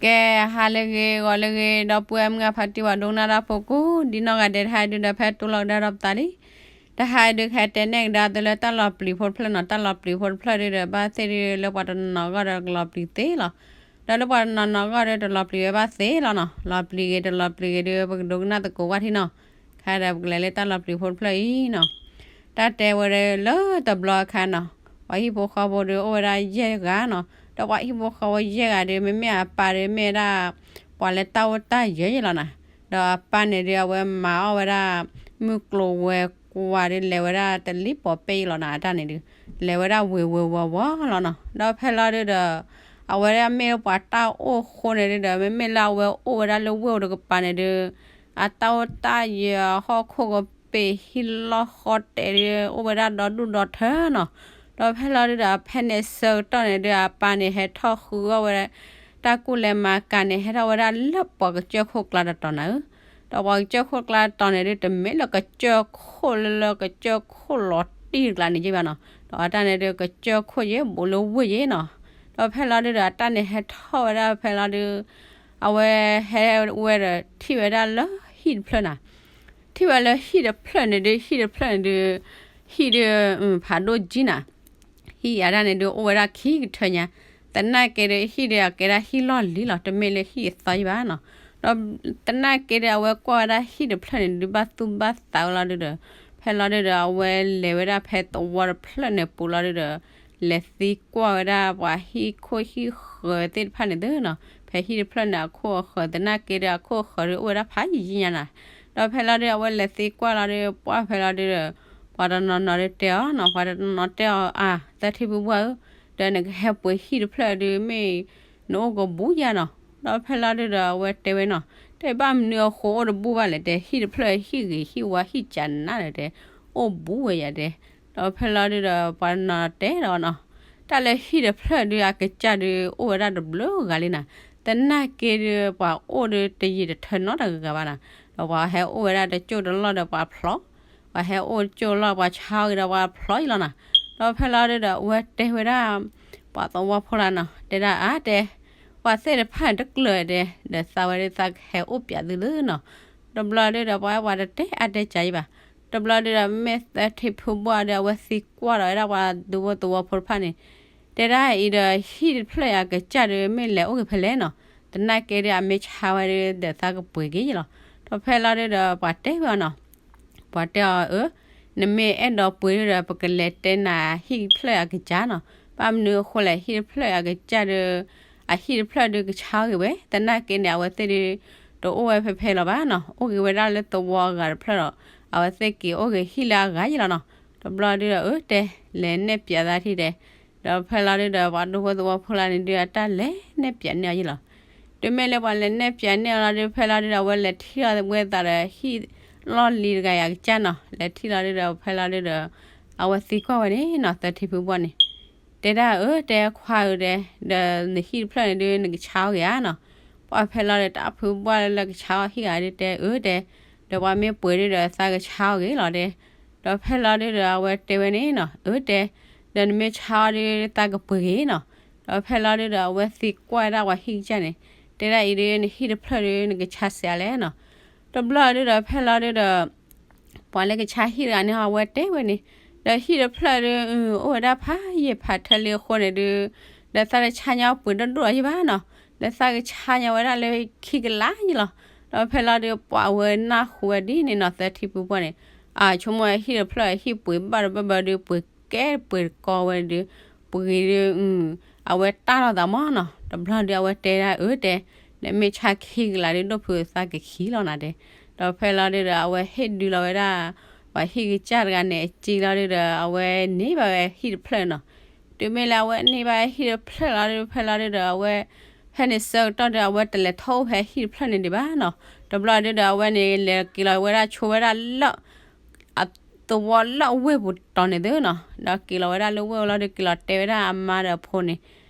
ကဲ, ဟါလၢအဂ့ၤ ဂီၤလၢအဂ့ၤ ဒီပုၢ်ဝဲၢ်မုၣ်ခွါဖါတံၢ် ပှၤဒိကနၣ်တၢ်ဖိကိးဒံနီၢ်ဂၤဒဲး တဟါဒုဒီး ဖဲတိၢ်လီၤကဒါဒီးပသးလံ. တဟါဒု ကဟဲတဲနဲၣ်ကဒါသုလၢ တၢ်လီၤပျံၤဖိတဖျၢၣ်နီၤ, တၢ်လီၤပျံၤဖိတဖျၢၣ်ဒုဒီး ဘၣ်သ့ၣ်ဒု လၢပှၤတနီၤနီၤဂီၢ်ဒီး ကလီၤပျံၤသ့လီၤ. ဒီးလၢပှၤတနီၤနီၤဂီၢ်ဒီး တလီၤပျံၤဝဲဘၣ်သ့လီၤနီၤ. လီၤပျံၤဂ့ၤ တလီၤပျံၤဂ့ၤဒု ပကဒိကနၣ်သကိးကွၢ်ထံနီၤ. ခဲဒီးပကလဲၤလၢတၢ်လီၤပျံၤဖိတဖျၢၣ်အံၤနီၤ. တၢ်တဲဝဲဒၣ်လၢတဘျီအခါနီၤ, ပှၤဟံၣ်ဖိဃီဖိဒု အိၣ်ဝဲဒၣ်ယဲၢ်ဂၤနီၤ. ဒီးပှၤဟံၣ်ဖိဃီဖိယဲၢ်ဂၤဒု မ့မ့ၢ်အပၢ်ဒု မ့ၢ်ဝဲဒၣ် ပှၤလၢတၢ်အိၣ်တၢ်ယၢၤယဲၢ်လီၤနီၤ. ဒီးအပၢ်န့ၣ်ဒု အဝဲမၤအီၣ်ဝဲဒၣ် မုၢ်ကျိၤဝဲၤကွာ်ဒု လဲၤဝဲဒၣ်တလံၤပီၤပဲၢ်ယဲၢ်လီၤနီၤ. အတၢ်န့ၣ်ဒု လဲၤဝဲဒၣ်ဝ့ၤဝ့ၤဝီၤဝီၤလီၤနီၤ. ဒီးဖဲလီၤဒုဒီး အဝဲဒၣ်မ့ၢ်ပှၤတၢ်အိၣ်အဃိန့ၣ်ဒုဒီး မ့မ့ၢ်လၢအဝဲအိၣ်ဝဲဒၣ်လၢဝ့ၢ်အိၣ်တကပၤန့ၣ်ဒု အတၢ်အိၣ်တၢ်ယၢၤ ဟီၣ်ခိၣ်ကပ့ၤ ဟံၣ်လီၢ်ဃီတဲာ်ဒု အိၣ်ဝဲဒၣ်ဒီဒူၣ်ဒီထၢနီၤ. ဒီးဖဲလီၤဒုဒီး ဖဲန့ၣ်ဆၢကတီၢ်န့ၣ်ဒု အပၢ်န့ၣ် ဟဲထီၣ်ဃုအီၣ်ဝဲ တၢ်ကူၣ်လဲၤမၤကၤန့ၣ် ဟဲထီၣ်ဝဲဒၣ်လၢပှၤကစၢၢ်ခိၣ်ကျါတတီၤနၤဧၢ. ဒီးပှၤကစၢၢ်ခိၣ်ကျါတတီၤန့ၣ်ဒု တမ့ၢ်လၢကစၢၢ်ခိၣ်လၢလၢကစၢၢ်ခိၣ်လီၤတံၢ်တကျါန့ၣ်ယဲၢ်ဘၣ်နီၤ. ဒီးအတၢ်န့ၣ်ဒု ကစၢၢ်ခိၣ်ယဲၢ်ဘူးလၢဝ့ၢ်ယဲၢ်နီၤ. ဒီးဖဲလီၤဒုဒီး အတၢ်န့ၣ်ဟဲထီၣ်ဝဲဒၣ်ဖဲလီၤဒု အဝဲဟဲဝဲဒီးထံၣ်ဝဲဒၣ်လၢဟံၣ်တဖျၢၣ်နၤ. ထံၣ်ဝဲလၢဟံၣ်တဖျၢၣ်န့ၣ်ဒု ဟံၣ်တဖျၢၣ်န့ၣ်ဒု ဟံၣ်ဒု ဖးဒိၣ်ကံနၤ. ဟံၣ်အတၢ်န့ၣ်ဒု အိၣ်ဝဲဒၣ်ခံကထၢညါ. သနာ်က့ဒု ဟံၣ်ဒုအကဲဒၣ်ဟံၣ်လီၢ်လံၤလီၤ, တမ့ၢ်လၢဟံၣ်အသီယဲၢ်ဘၣ်နီၤ. ဒီးသနာ်က့ဒု အဝဲကွၢ်ဝဲဒၣ်ဟံၣ်တဖျၢၣ်န့ၣ်ဒု ဘၣ်သူၣ်ဘၣ်သးဝဲလီၤဒုဒီး ဖဲလီၤဒုဒီး အဝဲလဲၤဝဲဒၣ်ဖဲသဝီတဖျၢၣ်န့ၣ်ပူၤလီၤဒုဒီး လဲၤသံကွၢ်ဝဲဒၣ်ပှၤဟံၣ်ခိၣ်ဟံၣ်ဃၢၤသ့ၣ်တဖၣ်န့ၣ်သုနီၤ. ဖဲဟံၣ်တဖျၢၣ်န့ၣ် အခိၣ်အဃၢၤ သနာ်က့ဒု အခိၣ်အဃၢၤဒု အိၣ်ဝဲဒၣ်ဖးယံာ်ညါနၤ. ဒီးဖဲလီၤဒု အဝဲလဲၤသံကွၢ်လီၤဒု ပှၢ်ဖဲလီၤဒုဒီး ပှၤတနီၤနီၤဒုတဲအီၤနီၤ, ပှၤတနီၤနီၤတဲအီၤ အါ သၢထံဖုဘှၢ်ဧၢ, ဒီးနကဟဲပှ့ၤဟံၣ်တဖျၢၣ်ဒု မ့ၢ်နအိၣ်ကဘူးယါနီၤ. ဒီးဖဲလီၤဒုဒီး အဝဲတဲဝဲနီၤ, တဲဘၣ်မနုၤအဃိအိၣ်တဘူးဘၣ်လဲၣ်တဲ, ဟံၣ်တဖျၢၣ်ဟံၣ်ဂ့ၤဟံၣ်ဝါဟံၣ်ကနးဒီးတဲ, အိၣ်ဘူးဝဲယါတဲ. ဒီးဖဲလီၤဒုဒီး ပှၤတနီၤတဲဒီးနီၤ, တၢ်လၢဟံၣ်တဖျၢၣ်ဒု အကစၢ်ဒု အိၣ်ဝဲဒၣ်တဘျုးဂၤလံနၤ. သနာ်က့ဒု ပှၤအိၣ်ဒုတယံာ်တထၢနီတဂၤဘၣ်နၤ. ဒီးပှၤဟဲအိၣ်ဝဲဒၣ်တကၠိၢ်တလီၢ်ဒီးပှၤဖျီ, ပှၤဟဲအိၣ်တကၠိၢ်လီၢ် ပှၤဆါအီၣ်ဂ့ၤဒီးပှၤဖျီအံၤလီၤနၤ. ဒီးဖဲလီၤဒုဒီး အဝဲတဲဝဲဒၣ် ပှၤသဝီဖိလၢနီၤ, တဲဒၣ်အါတဲ, ပှၤသ့ၣ်တဖၣ်န့ၣ်တကျၢၤတဲ, ဒီးသးဝဲဒု သးကဟဲအိၣ်ပၠးသုလၢနီၤ. တဘျီဒုဒီး ပှၤဝဲပှၤတတဲအါတဲကၢ်ယံဘၣ်. တဘျီဒုဒီး မ့ၢ်သၢထံဖုဘှၢ်ဒု အဝဲသံကွၢ်ဒီးဝဲဒၣ်ပှၤဒူဖိသဝီဖိတဖၣ်န့ၣ်, တဲဒၣ်အံၤဒီး ဟံၣ်တဖျၢၣ်အံၤအကစၢ်ဒု မ့ၢ်လဲၤအိၣ်ဂ့ၤဖဲလဲၣ်နီၤ. သနာ်က့ဒု အမ့ၢ်ဆါဝဲဒု ဒီးသးကပှ့ၤက့ၤယလီၤ. ဒီးဖဲလီၤဒုဒီး ပှၤတဲဝဲအီၤနီၤ, ပှၤတဲအီၤအၢ, နမ့ၢ်အဲၣ်ဒိးပှ့ၤဒုဒီး ပကလဲၤတဲနၤဟံၣ်တဖျၢၣ်အကစၢ်နီၤ. ဘၣ်မနုၤအဃိလဲၣ် ဟံၣ်တဖျၢၣ်အကစၢ်ဒု, အဟံၣ်တဖျၢၣ်ဒုကဆါဂ့ၤဝဲ, သနာ်က့န့ၣ် အဝဲသ့ၣ်ဒု တအိၣ်ဝဲဖဲဖဲလီၤဘၣ်နီၤ, အိၣ်ဂ့ၤဝဲဒၣ်လၢသဝီအဂၤတဖျၢၣ်ဒီး အဝဲသ့ၣ်က့ၤအိၣ်ဂ့ၤဟံၣ်လၢအဂၤယလီၤနီၤ. တဘျီဒုဒီး အၢတဲ, လဲၤနဲၣ်ပၠးသးထံၣ်တဲ. ဒီးဖဲလီၤဒုဒီး ပှၤဒူဖိသဝီဖိလၢန့ၣ်ဒု အတၢ်လဲၤနဲၣ်ပၠးန့ၢ်အီၤယလီၤ. တုၤမ့ၢ်လၢပှၤလဲၤနဲၣ်ပၠးန့ၢ်အီၤလီၤဒု ဖဲလီၤဒုဒီး အဝဲလဲၤထံၣ်လီၤဝဲသးဒီး ဟံၣ်လီၢ်လံၤတဂၤအံၤအကစၢ်နီၤ, လဲၤထံၣ်လီၤဒုဒီး ဖဲလီၤဒုဒီး အဝဲသံကွၢ်ဝဲန့ၣ်နီၤ သၢထံဖုဘှၢ်န့ၣ်, တဲဒၣ်အၢတဲခွါဧၢတဲ, ဒီးနဟံၣ်တဖျၢၣ်န့ၣ်ဒု နကဆါအီၣ်ဂ့ၤဧါနီၤ. ပှၢ်ဖဲလီၤဒုဒီး တၢ်ဖုဘှၢ်လၢကဆါအီၣ်ဟံၣ်ဂၤဒုတဲ အၢတဲ, ဒီးပှၤမ့ၢ်ပှ့ၤဒုဒီး သးကဆါအီၣ်ဂ့ၤလီၤတဲ. ဒီးဖဲလီၤဒုဒီး အဝဲတဲဝဲန့ၣ်နီၤ, အၢတဲ, ဒီးနမ့ၢ်ဆါအီၣ်ဒု သးကပှ့ၤဂ့ၤနီၤ. ဒီးဖဲလီၤဒုဒီး အဝဲသံကွၢ်ဝဲဒၣ်ပှၤဟံၣ်ကစၢ်န့ၣ်, တဲဒၣ်အံၤဒု နဟံၣ်တဖျၢၣ်ဒု နကဆါစှၤလဲၣ်နီၤ. တဘျီဒုဒီးဖဲလီၤဒုဒီး ပှၤလၢကဆါဟံၣ်တဂၤန့ၣ် အဝဲတဲဝဲန့ၣ်, ဒီးဟံၣ်တဖျၢၣ်ဒု အိၣ်ဝဲဒၣ်ဖးယံာ်ဖးထၢလံအဃိန့ၣ်ဒု, ဒီးသးတဆါညါပှ့ၤဒိၣ်ဒိၣ်အီၤယံဘၣ်နီၤ, ဒီးသးကဆါညါဝဲဒၣ်လၢခံကလးယံလီၤ. ဒီးဖဲလီၤဒု ပှၤဝဲနၢ်ဟူဝဲဒ်န့ၣ်နီၤ သၢထံဖုဘှၢ်န့ၣ်, အဆိကမိၣ်ဟံၣ်တဖျၢၣ်ဟံၣ်ပှ့ၤဘၣ်တဘၢဘၢဒု ပှ့ၤကဲပှ့ၤကီဝဲဒု ပှ့ၤဒု အဝဲတၢ်လီၤသးမးနီၤ. တဘျီဒု အဝဲတဲဒၣ်အၢတဲ, နမ့ၢ်ဆါခံကလးဒု ဒိၣ်ဖုသးကခံလီၤနၤတဲ. ဒီးဖဲလီၤဒုဒီး အဝဲဟ့ၣ်ဒုးလီၤဝဲဒၣ် ပှၤဟံၣ်ကစၢ်တဂၤန့ၣ် အစ့လီၤဒုဒီး အဝဲန့ၢ်ဘၣ်ဝဲဟံၣ်တဖျၢၣ်နီၤ. တုၤမ့ၢ်လၢအဝဲန့ၢ်ဘၣ်ဟံၣ်တဖျၢၣ်လီၤဒု ဖဲလီၤဒုဒီး အဝဲ ဖဲန့ၣ်ဆၢကတီၢ်ဒု အဝဲတလဲၤထီၣ်အိၣ်ဖဲဟံၣ်တဖျၢၣ်န့ၣ်ဒံးဘၣ်နီၤ. တဘျီဒုဒီး အဝဲန့ၣ်လဲၤက့ၤလီၤဝဲဒၣ်ဆိဝဲဒၣ်လၢ အသဝီလၢအဝ့ၢ်ပူၤတီၤန့ၣ်သုနီၤ. ဒီးက့ၤလီၤဝဲဒၣ်လၢဝ့ၢ်ဝဲလီၤဒု က့ၤလီၤတဲဝဲဒၣ်အမါဒီးအဖိန့ၣ်,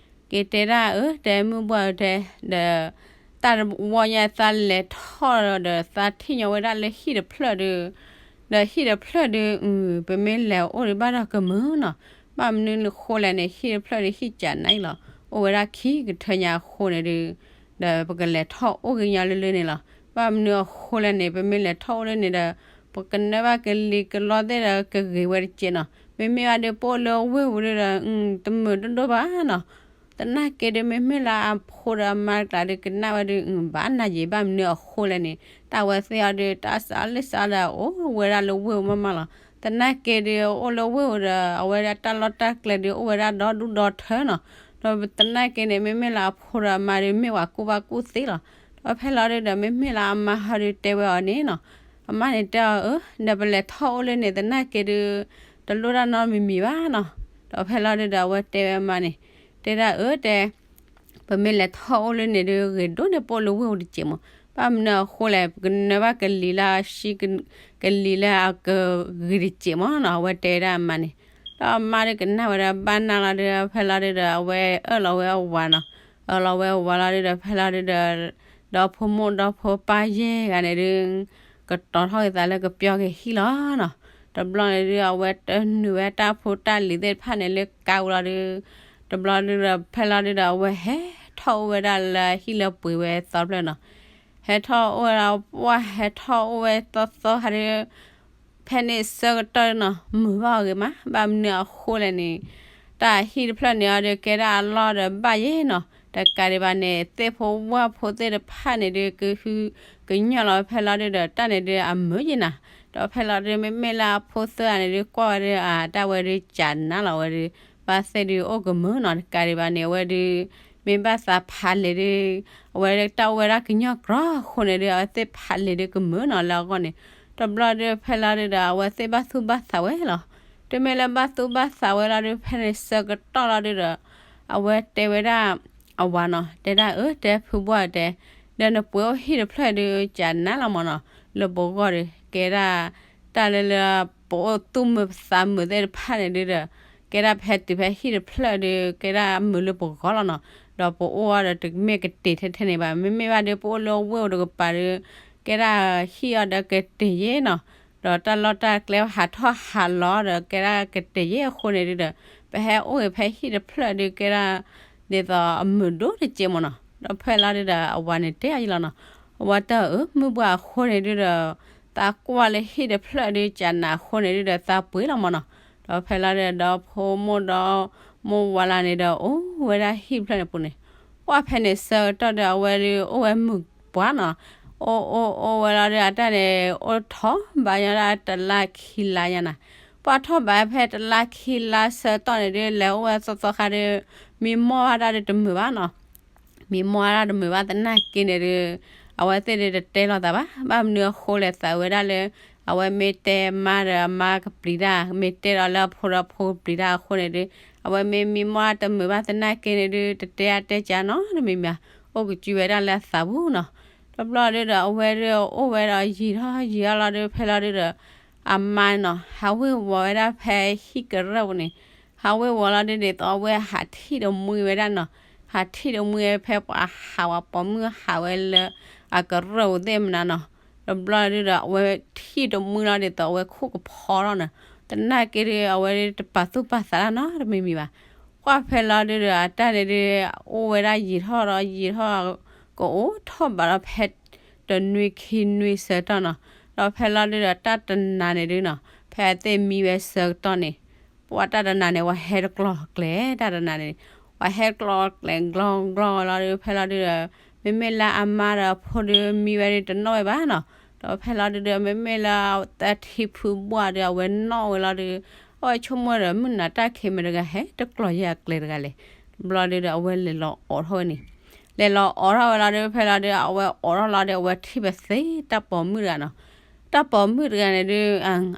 က့ၤတဲဒၣ်အၢတဲ မုၢ်ဘှၢ်ဧၢတဲ, ဒီး တၢ်တဝီညါသးလဲၤထီၣ်ဒီး သးထံၣ်ညီဝဲဒၣ်လၢဟံၣ်တဖျၢၣ်ဒု, ဒီးဟံၣ်တဖျၢၣ်ဒု ပမ့ၢ်လဲၤအိၣ်ဒုးဘၣ်ဒီးကမုာ်နီၤ. ဘၣ်မနုၤအဃိလဲၣ်န့ၣ် ဟံၣ်တဖျၢၣ်ဒု ဟံၣ်ကနးအံၤလီၤ. အိၣ်ဝဲဒၣ်ခံကထၢညါအဃိန့ၣ်ဒု ဒီးပကလဲၤထီၣ်အိၣ်ကညီလၢလၢန့ၣ်လီၤ. ဘၣ်မနုၤအဃိလဲၣ်န့ၣ် ပမ့ၢ်လဲၤထီၣ်အိၣ်လၢန့ၣ်ဒီး ပကနၢဘၣ်ကလံၤကလီသ့ၣ်ဒီးကဂ့ၤဝဲတစဲးနီၤ. မ့မ့ၢ်ဘၣ်ဒီးပအိၣ်လၢဝ့ၢ်ပူၤဒီး တမုာ်ဒိၣ်ဒိၣ်ဘၣ်နီၤ. သနာ်က့ဒီး မ့မ့ၢ်လၢအဖိဒီးအမါတကျးဒီး ကနၣ်ဝဲဒီး ဘၣ်နၤယံာ် ဘၣ်မနုၤအဃိလဲၣ်န့ၣ် တၢ်ဝဲသ့ၣ်အီၤဒီး တၢ်စးလၢစးဒီး အိၣ်ဝဲဒၣ်လၢဝ့ၢ်ပူၤမးမးလီၤ. သနာ်က့ဒီး အိၣ်လၢဝ့ၢ်ပူၤဒီး အဝဲဒၣ်တၢ်လီၢ်တၢ်ကျဲဒီး အိၣ်ဝဲဒၣ်ဒီဒူၣ်ဒီထၢနီၤ. ဒီးသနာ်က့န့ၣ် မ့မ့ၢ်လၢအဖိဒီးအမါဒီး မ့ၢ်ဝဲကူၣ်ဘၣ်ကူၣ်သ့လီၤ. ဒီးဖဲလီၤဒုဒီး မ့မ့ၢ်လၢအမါဟီဒီးတဲဝဲအီၤန့ၣ်နီၤ, အမါန့ၣ်တဲအီၤ အၢ ဒီးပလဲၤထီၣ်အိၣ်လၢန့ၣ် သနာ်က့ဒီး တလိၣ်တၢ်နီတမံၤမံၤဘၣ်နီၤ. ဒီးဖဲလီၤဒုဒီး အဝဲတဲဝဲအမါန့ၣ်, တဲဒၣ်အၢ တဲ ပမ့ၢ်လဲၤထီၣ်အိၣ်လၢန့ၣ်ဒီး ဂ့ၤဒိၣ်န့ၢ်ပအိၣ်လၢဝ့ၢ်ပူၤတစဲးမး, ဘၣ်မနုၤအဃိလဲၣ် ပကနၢဘၣ်ကလံၤလၢအဆံး ကလံၤလၢအကဂ့ၤတစဲးမးနီၤ, အဝဲတဲဒၣ်အမါန့ၣ်. ဒီးအမါဒီးကနၣ်ဝဲဒီးဘၣ်နၢ်လီၤဒီး ဖဲလီၤဒုဒီး အဝဲအၢၣ်လီၤဝဲအဝၤနီၤ, အၢၣ်လီၤဝဲအဝၤလီၤဒုဒီး ဖဲလီၤဒုဒီး ဒီဖိမိၢ်ဒီဖိပၢ်ယဲၢ်ဂၤန့ၣ်ဒု ကတီၤထီၣ်က့ၤသးလၢကပျီက့ၤဟံၣ်လီၤနီၤ. တဘျီန့ၣ်ဒု အဝဲတနုာ်ဝဲတၢ်ဖိတၢ်လံၤသ့ၣ်တဖၣ်န့ၣ်လၢကါဝံၤလီၤဒု, တဘျီဒုဒီး ဖဲလီၤဒုဒီး အဝဲဟဲထီၣ်အိၣ်ဝဲဒၣ်လၢဟံၣ်လၢပှ့ၤဝဲသီဖျၢၣ်နီၤ. ဟဲထီၣ်အိၣ်ဝဲဒၣ် ပှၢ်ဟဲထီၣ်အိၣ်ဝဲသီသီခါဒု ဖဲန့ၣ်ဆၢကတီၢ်နီၤ မုာ်ဘၣ်အီၤဂ့ၤမး, ဘၣ်မနုၤအဃိလဲၣ်န့ၣ် တၢ်ဟံၣ်တဖျၢၣ်န့ၣ်အီၤဒီး ကဲဒၣ်အလီၢ်ဒီးဘၣ်ယဲနီၤ, တကးဒံးဘၣ်န့ၣ် သ့ၣ်ဖိဝၣ်ဖိသ့ၣ်တဖၣ်န့ၣ်ဒု ကဟုကညီၢ်လီၤဖဲလီၤဒုဒီး တၢ်န့ၣ်ဒု အမုာ်ယဲနၤ. ဒီးဖဲလီၤဒု မ့မ့ၢ်လၢအဖိသၢဂၤန့ၣ်ဒု ကွၢ်ဝဲဒု အတၢ်ဝဲဒုကနၣ်လီၤဝဲဒု ဘၣ်သ့ၣ်ဒုအိၣ်ကမုာ်နီၤ, တကးဒံးဘၣ်န့ၣ် အဝဲဒု မ့ၢ်ဘၣ်သးဖးလဲၣ်ဒု အဝဲတၢ်အိၣ်ဝဲဒၣ်ကညီၢ်ကြီအဃိန့ၣ်ဒု အဝဲသ့ၣ်ဖးလဲၣ်ဒုကမုာ်နီၤလၢအဂီၢ်န့ၣ်. တဘျီဒု ဖဲလီၤဒုဒီး အဝဲသ့ၣ်ဘၣ်သူၣ်ဘၣ်သးဝဲလီၤ. တမ့ၢ်လၢဘၣ်သူၣ်ဘၣ်သးဝဲလီၤဒု ဖဲန့ၣ်ဆၢကတီၢ်လီၤဒုဒီး အဝဲတဲဝဲဒၣ်အဝၤနီၤ, တဲဒၣ်အၢ တဲဖုဘှီၣ်တဲ, ဒီးနပှ့ၤအိၣ်ဟံၣ်တဖျၢၣ်ဒု ကနၣ်လီၤမးနီၤ, လၢပဂီၢ်ဒီး ကဲဒၣ်တၢ်လၢလၢ ပအိၣ်သူၣ်မုာ်သးမုာ်သ့ၣ်တဖၣ်န့ၣ်ဒုဒီး ကဲဒၣ်ဖဲတုၤဖဲဟံၣ်တဖျၢၣ်ဒု ကဲဒၣ်မုာ်လၢပဂီၢ်လီၤနီၤ. ဒီးပအိၣ်အီၤဒီးတမ့ၢ်ကတ့ၢ်ထဲထဲန့ၣ်ဘၣ်, မ့မ့ၢ်ဘၣ်ဒု ပအိၣ်လၢဝ့ၢ်အိၣ်တကပၤဒု ကဲဒၣ်ဟံၣ်အီၤဒီးကတ့ၢ်ယဲနီၤ, ဒီးတၢ်လီၢ်တၢ်ကျဲဟးထီၣ်ဟးလီၤဒီး ကဲဒၣ်ကတ့ၢ်ယဲအဃိန့ၣ်ဒုဒီး ပဟဲအိၣ်ဂ့ၤဖဲဟံၣ်တဖျၢၣ်ဒု ကဲဒၣ်ဒ်သိးအမုာ်ဒိၣ်တစဲးမးနီၤ. ဒီးဖဲလီၤဒုဒီး အဝၤန့ၣ်တဲအီၤယလီၤနီၤ, အဝၤတဲအၢ မုၢ်ဘှီၣ်အဃိန့ၣ်ဒုဒီး သးကွၢ်လၢဟံၣ်တဖျၢၣ်ဒု ကနၣ်အဃိန့ၣ်ဒုဒီး သးပှ့ၤလီၤမးနီၤ. ဒီးဖဲလီၤဒုဒီး ဒီဖိမိၢ်ဒီမိၢ်ဝၤလၢ်န့ၣ်ဒီး အိၣ်ဝဲဒၣ်ဟံၣ်တဖျၢၣ်န့ၣ်ပူၤန့ၣ်, ပှၢ်ဖဲန့ၣ်ဆၢကတီၢ်ဒီး အဝဲဒုအိၣ်ဝဲမုာ်ပှၢ်နီၤ, အိၣ်အိၣ်အိၣ်ဝဲလီၤဒု အတၢ်န့ၣ် အိၣ်ထီၣ်ဘးညီဒၣ်တလါခံလါညါနၤ, ပှၢ်ထီၣ်ဘးဖဲတလါခံလါဆၢကတီၢ်န့ၣ်ဒု လဲၤအိၣ်ဝဲသီသီခါဒု မံမီၢ်ဝဲဒၣ်ဒုတမုာ်ဘၣ်နီၤ. မံမီၢ်ဝဲဒၣ်တမုာ်ဘၣ်သနာ်က့န့ၣ်ဒု အဝဲသ့ၣ်ဒုတတဲလိာ်သးဘၣ်, ဘၣ်မနုၤအဃိလဲၣ် သးဝဲဒၣ်လၢ အဝဲမ့ၢ်တဲမါဒီးအမါကပျံၤတၢ်, မ့ၢ်တဲဒီးလၢအဖိဒီးဖိကပျံၤတၢ်အဃိန့ၣ်ဒု အဝဲမ့ၢ်မံမီၢ်တမုာ်ဘၣ်သနာ်က့န့ၣ်ဒု တတဲအါတဲကၢနီတမံၤမံၤ, အိၣ်ကစုဝဲဒၣ်လၢအသးပူၤနီၤ. တဘျီဒုဒီး အဝဲဒုအိၣ်ဝဲဒီးယံာ်ထီၣ်ယံာ်ထီၣ်လီၤဒု ဖဲလီၤဒုဒီး အမါနီၤ ဟးဝ့ၤဝီၤဝဲဒၣ်ဖဲဟံၣ်ကရၢၢ်ပူၤန့ၣ်, ဟးဝ့ၤဝီၤလီၤဒု ဒ်သိးအဝဲဟးထံၣ်တမှံဝဲဒၣ်နီၤ, ဟးထံၣ်တမှံဖဲပှၤဟးဝဲပိာ်မုၣ်ဟးဝဲလၢအကရၢၢ်ပူၤသ့ၣ်မနုၤနီၤ. တဘျီဒုဒီး အဝဲထံၣ်တမှံလီၤဒ်သိးအဝဲခိၣ်ကဖီထီၣ်နီၤ, သနာ်က့ဒု အဝဲဒုတပာ်သူၣ်ပာ်သးတၢ်နီတမံၤမံၤဘၣ်. ကွၢ်ဖဲလီၤဒုဒီး အတၢ်န့ၣ်ဒု အိၣ်ဝဲဒၣ်ယံာ်ထီၣ်ဒီးယံာ်ထီၣ် ကအိၣ်ထီၣ်ဘးဒီးဖဲတနွံခံနွံဆၢကတီၢ်နီၤ, ဒီးဖဲလီၤဒုဒီးတၢ်တနၤန့ၣ်ဒုနီၤ ဖဲအသ့ၣ်မံဝဲဆၢကတီၢ်န့ၣ် ပှၤတၢ်တနၤန့ၣ် ပှၤဟဲတကျီၤကျဲ တၢ်တနၤန့ၣ် ပှၤဟဲတကျီၤကျဲ ကျီကျီလီၤဒု ဖဲလီၤဒုဒီး မ့မ့ၢ်လၢအမါဒီးအဖိဒုမံဝဲဒုတနီၣ်ဝဲဘၣ်နီၤ, ဒီးဖဲလီၤဒုဒီး မ့မ့ၢ်လၢတၢ်ထံဖုဘှၢ်ဒု အဝဲနီၣ်ဝဲလီၤဒု အဝဲဆိကမိၣ်ဒီးမုၢ်နၤတၢ်ခံးမ့ၢ်တဂၤဟဲတကျီၤယဲၢ်အကျဲတဂၤလဲၣ်, တဘျီဒုဒီး အဝဲလဲၤလီၤအိးထီၣ်ဝဲန့ၣ် လဲၤလီၤအိးထီၣ်ဝဲလီၤဒု ဖဲလီၤဒု အဝဲအိးထီၣ်လီၤဒု အဝဲထံၣ်ဘၣ်သ့ၣ်တၢ်ပိာ်မုၣ်တဂၤနီၤ, တၢ်ပိာ်မုၣ်တဂၤန့ၣ်ဒု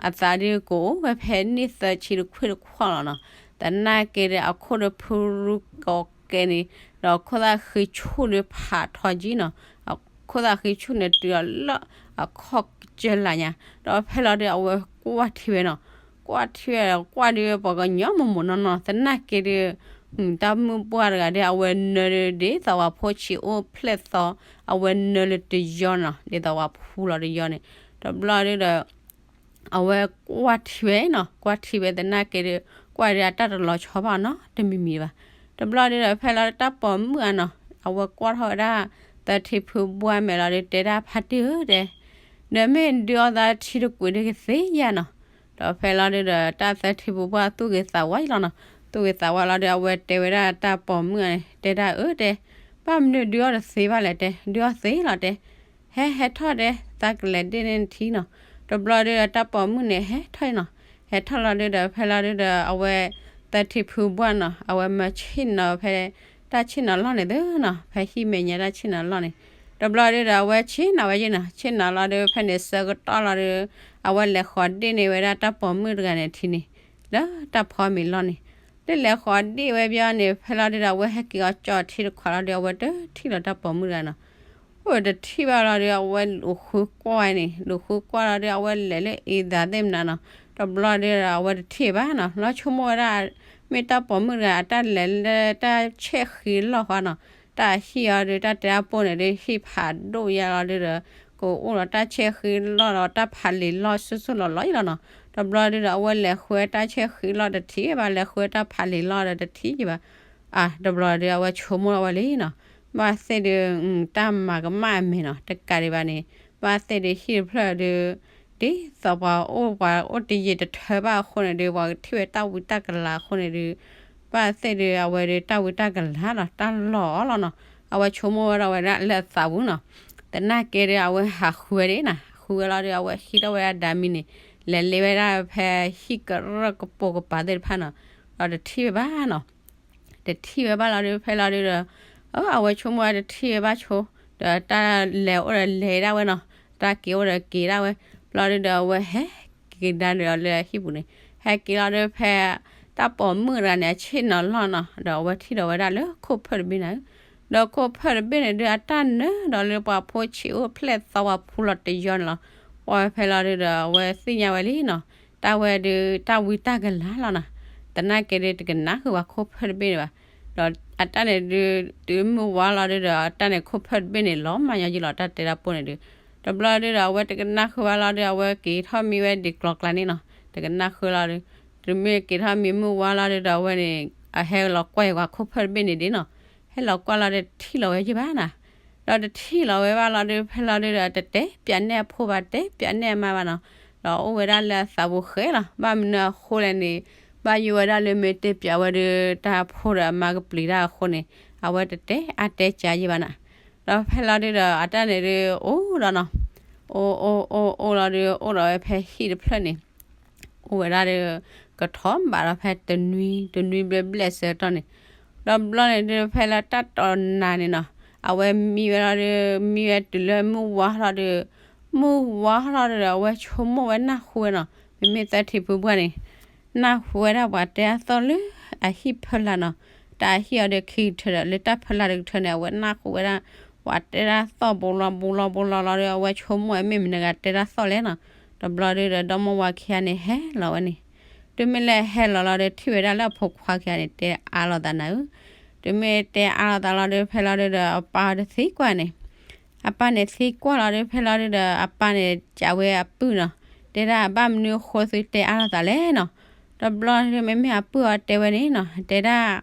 အသးဒုကအိၣ်ဝဲဖဲနံၣ်သၢဆံတခွံတခွံလီၤနီၤ, သနာ်က့ဒီးအခိၣ်ဒီးဖုရူကီးကဲန့ၣ် ဒီးခိၣ်သၣ်ဃံဆူၣ်ဒုဖးထီကံနီၤ, အခိၣ်သၣ်ဃံဆူၣ်န့ၣ်တုၤအလၢအခီၣ်ကစၢၢ်လၢညါ, ဒီးဖဲလီၤဒု အဝဲကွၢ်ထံဝဲနီၤ, ကွၢ်ထံဝဲ ကွၢ်ဒုပှၤကညီမုၢ်မုၢ်နီၢ်နီၢ် သနာ်က့ဒု တၢ်မုၢ်ပှၢ်တဂၤဒု အဝဲနၢၤဒု ဒ်သိးပှၤဖိဆံးအိၣ်ဖျဲၣ်သီ အဝဲနၢၤလၢတယီနီၤ ဒ်သိးပှၤဖူလီၤတယီန့ၣ်, တဘျီဒုဒီး အဝဲကွၢ်ထံဝဲနီၤ, ကွၢ်ထံဝဲသနာ်က့ဒု ကွၢ်ဒုအတၢ်တလီၤဆီဘၣ်နီတမံၤမံၤဘၣ်. တဘျီဒုဒီး ဖဲလီၤဒုတၢ်ပိာ်မုၣ်ဧါနီၤ, အဝဲကွၢ်ထီၣ်ဝဲဒၣ် တၢ်သၢထံဖုဘှၢ်မဲာ်လီၤဒီး တဲဒၣ်ဖါတံၢ်ဧၢ တဲ, နမ့ၢ်ဒုးအီၣ်သးထံတကွံာ်ဒုးကသ့ယၤနီၤ. ဒီးဖဲလီၤဒုးဒီး တၢ်သၢထံဖုဘှၢ်သူၣ်ဂ့ၤသးဝါအံၤလီၤနီၤ. သူၣ်ဂ့ၤသးဝါလီၤဒီး အဝဲတဲဝဲဒၣ်တၢ်ပိာ်မုၣ်န့ၣ် တဲဒၣ်အၢ တဲ, ဘၣ်မနုၤဒုးအီၣ်တသ့ဘၣ်လဲၣ် တဲ, ဒုးအီၣ်သ့လီၤ တဲ. ဟဲ ဟဲထီၣ် တဲ, သးကလဲၤဒ့ၣ်န့ၢ်နထံနီၤ. တဘျီဒုးဒီး တၢ်ပိာ်မုၣ်န့ၣ် ဟဲထီၣ်နီၤ. ဟဲထီၣ်လီၤဒုးဒီး ဖဲလီၤဒုးဒီး အဝဲ သၢထံဖုဘှၢ်နီၤ အဝဲမၢဆ့ၣ်နီၤဖဲ တၢ်ဆ့ၣ်နီၤလီၢ်န့ၣ်သ့နီၤ, ဖဲဟံၣ်မဲာ်ညါတၢ်ဆ့ၣ်နီၤလီၢ်န့ၣ်. တဘျီဒုးဒီး အဝဲဆ့ၣ်နီၤဝဲယဲနီၤ, ဆ့ၣ်နီၤလီၤဒုး ဖဲန့ၣ်ဆၢကတီၢ်လီၤဒုး အဝဲလဲၤဃီၤဒ့ၣ်န့ၢ်ဝဲဒၣ်တၢ်ပိာ်မုၣ်တဂၤန့ၣ်ထံန့ၣ် လၢတၢ်ဖီမ့ၤလီၢ်န့ၣ်. လၢလဲၤဃီၤဒ့ၣ်ဝဲဘျီန့ၣ် ဖဲလီၤဒုးဒီး အဝဲဟဲက့ၤအီၤကၠီထံတခွးလီၤဒုး အဝဲတထံၣ်လီၤတၢ်ပိာ်မုၣ်တဂၤနီၤ. အိၣ်တထံၣ်ဘၣ်လီၤဒီး အဝဲလူၤဃုကွၢ်ဝဲန့ၣ်, လူၤဃုကွၢ်လီၤဒီး အဝဲလဲၤလၢအံသးသ့ၣ်မနုၤနီၤ, တဘျီဒုးဒီး အဝဲတထံၣ်ဘၣ်နီၤ. လီၤဆိကမိၣ်ဝဲဒၣ် မ့ၢ်တၢ်ပိာ်မုၣ်တဂၤ အတၢ်လဲၤလၢတၢ်ဆဲၣ်ဃံလီၢ်ဃီနီၤ, တၢ်ဟံၣ်အီၤဒီး တၢ်တဲအပူၤန့ၣ်ဒီး ဟံၣ်ဖးဒိၣ်ယါလီၤဒုးဒီး ကအိၣ်ဒီးတၢ်ဆဲၣ်ဃံလီၢ်ဒီး တၢ်ဖးလံၤလီၢ်ဆူၣ်ဆူၣ်လီၤလီၤအံၤလီၤနီၤ. တဘျီဒုးဒီး အဝဲလဲၤဃုတၢ်ဆဲၣ်ဃံလီၢ်တထံၣ်ဘၣ်, လဲၤဃုတၢ်ဖးလံၤလီၢ်ဒီးတထံၣ်ဘၣ်. အါ တဘျီဒုး အဝဲဆိကမိၣ်လီၤဝဲလံနီၤ, ဘၣ်သ့ၣ်ဒုး တၢ်မၤကမၣ်အမဲာ်နီၤ, တကးဒံးဘၣ်န့ၣ် ဘၣ်သ့ၣ်ဒုးဟံၣ်တဖျၢၣ်ဒုး ဒ်သိးပှၤအိၣ်ပှၤအိၣ်တယံာ်တထၢဘၣ်အဃိန့ၣ်ဒုး ပှၤကထံၣ်ဝဲတၢ်ဝံတၢ်ကလၤအဃိန့ၣ်ဒုး ဘၣ်သ့ၣ်ဒုး အဝဲဒုးတၢ်ဝံတၢ်ကလၤလီၤ တၢ်လီၢ်အီၤလီၤနီၤ. အဝဲဆိကမိၣ်ဝဲဒၣ်ဝဲဒၣ်လၢအသးပူၤနီၤ, သနာ်က့ဒုး အဝဲဟးဃုဝဲဒၣ်နီၤ, ဃုဝဲလီၤဒုး အဝဲဟံးထီၣ်ဝဲဒၣ်ဒၤမံန့ၣ် လဲၤလ့ဝဲဒၣ်ဖဲဟံၣ်ကရၢၢ်ကပိာ်ကပၤသ့ၣ်တဖၣ်နီၤ, ဒီးတထံၣ်ဝဲဘၣ်နီၤ. တထံၣ်ဝဲဘၣ်လီၤဒုး ဖဲလီၤဒုးဒီး အဝဲဆိကမိၣ်ဝဲတထံၣ်ဝဲဘၣ်ဆိ, ဒီးတၢ်လဲၤအိၣ်ဒီးလဲၤဒၣ်ဝဲနီၤ, တၢ်က့ၤအိၣ်ဒီးက့ၤဒၣ်ဝဲ, ဘျီဒုးဒီး အဝဲဟဲက့ၤဒၣ်ဒီးလၢဟံၣ်ပူၤန့ၣ်, ဟဲက့ၤလီၤဒုးဖဲ တၢ်ပိာ်မုၣ်တဂၤန့ၣ် အဆ့ၣ်နီၤလီၢ်နီၤ, ဒီးအဝဲထံၣ်ဒီးဝဲဒၣ်လၢခိၣ်ဖၢၣ်တဘ့ၣ်န့ၣ်, ဒီးခိၣ်ဖၢၣ်တဘ့ၣ်န့ၣ်ဒုး အတၢ်နၢဒီးလၢပှၤဖိဆံးအိၣ်ဖျဲၣ်သီပှၤဖူလီၤတယီန့ၣ်လီၤ. အဝဲဖဲလီၤဒုးဒီး အဝဲသ့ၣ်ညါဝဲလံနီၤ, တၢ်ဝဲဒုးတၢ်ဝံတၢ်ကလၤလီၤနီၤ, သနာ်က့ဒုး တကနၣ်ဃုာ်ပှၤခိၣ်ဖၢၣ်တဘ့ၣ်န့ၣ်ဘၣ်. ဒီးအတၢ်န့ၣ်ဒုး တုၤမုၢ်ဝါလီၤဒုးဒီး အတၢ်န့ၣ်ခိၣ်ဖၢၣ်တဘ့ၣ်န့ၣ် လီၤမၢ်ညီယံလီၤ တၢ်တဲတၢ်ပိၢ်န့ၣ်ဒုး, တဘျီဒုးဒီး အဝဲတကနၣ်ဃုာ်ဘၣ်လီၤဒုး အဝဲက့ၤထီၣ်မံဝဲဒံးကျီကျါန့ၣ်နီၤ, တကနၣ်ဃုာ်လီၤဒုး, တုၤမ့ၢ်က့ၤထီၣ်မံမုၢ်ဝါလီၤဒုးဒီး အဝဲန့ၣ် အဟဲလီၤကွၢ်ပှၤခိၣ်ဖၢၣ်တဘ့ၣ်န့ၣ်ဒ်နီၤ, ဟဲလီၤကွၢ်လီၤဒီးတထံၣ်လီၤဝဲယံဘၣ်နီၤ, ဒီးတထံၣ်လီၤဝဲဘၣ်လီၤဒုး ဖဲလီၤဒုးဒီး တတဲပၠးန့ၢ်အဖိဘၣ် တဲပၠးန့ၢ်အမါဘၣ်နီၤ, ဒီးအိၣ်ဝဲဒၣ်လၢအသးပူၤဃဲလီၤ. ဘၣ်မနုၤအဃိလဲၣ်န့ၣ် ဘၣ်ယိၣ်ဝဲဒၣ်လၢမ့ၢ်တဲပၠးဝဲဒုး တၢ်ဖိဒီးအမါကပျံၤတၢ်အဃိန့ၣ် အဝဲတတဲအါတဲကၠးယံဘၣ်နီၤ, ဒီးဖဲလီၤဒုးဒီး အတၢ်န့ၣ်ဒုး အိၣ်ဒီးနီၤ, အိၣ်အိၣ်အိၣ်အိၣ်လီၤဒုး အိၣ်ဒီးဝဲဖဲဟံၣ်တဖျၢၣ်န့ၣ် အိၣ်ဝဲဒၣ်ဒီး ကထီၣ်ဘးဒီးဖဲတနွံ တနွံဘျဲၣ်ဘျဲၣ်ဆၢကတီၢ်န့ၣ်, ဒီးဘျီန့ၣ်ဒုး ဖဲလၢတၢ်တီၤနၤန့ၣ်နီၤ, အဝဲမံဝဲလီၤဒုး မံဝဲတုၤလၢမုၢ်ဝါလီၤဒုး, မုၢ်ဝါလီၤဒုးဒီး အဝဲဆိကမိၣ်ဝဲနၢ်ဟူဝဲနီၤ, မ့မ့ၢ်သၢထံဖုပှၢ်န့ၣ် နၢ်ဟူဝဲဒၣ်ပှၤတဲတၢ်သီၣ်လၢအဟံၣ်ဖၢလာ်နီၤ, တၢ်ဟံၣ်အီၤဒီးခံကထၢဒီး လၢတၢ်ဖၢလာ်တကထၢန့ၣ် အဝဲနၢ်ဟူဝဲဒၣ် ပှၤတဲတၢ်သီၣ်ဘူးလီၤဘူးလီၤဘူးလီၤလီၤဒီး အဝဲဆိကမိၣ်ဝဲမ့ၢ်မနုၤဂၤတဲတၢ်သီၣ်လဲၣ်နီၤ, တဘျီဒုးဒီး ဒီမါဝၤခံဂၤန့ၣ်ဟဲလီၤဝဲန့ၣ်, တုၤမ့ၢ်လၢဟဲလီၤလီၤဒီး ထံၣ်ဝဲဒၣ်လၢအဖိခွါခံဂၤန့ၣ် တဲအါလိာ်သးနၤဧၢ, တုၤမ့ၢ်တဲအါလိာ်သးလီၤဒီး ဖဲလီၤဒုးဒီး အပၢ်အီၤတသံကွၢ်န့ၣ် အပၢ်န့ၣ်သံကွၢ်လီၤဒီး ဖဲလီၤဒုးဒီး အပၢ်န့ၣ် ကးဝဲအပုၢ်နီၤ, တဲဒၣ်ဘၣ်မနုၤအဃိသုတဲအါလိာ်သးလဲၣ်နီၤ, တဘျီဒုးမ့မ့ၢ်အပုၢ်အီၤတဲဝဲန့ၣ်နီၤ, တဲဒၣ်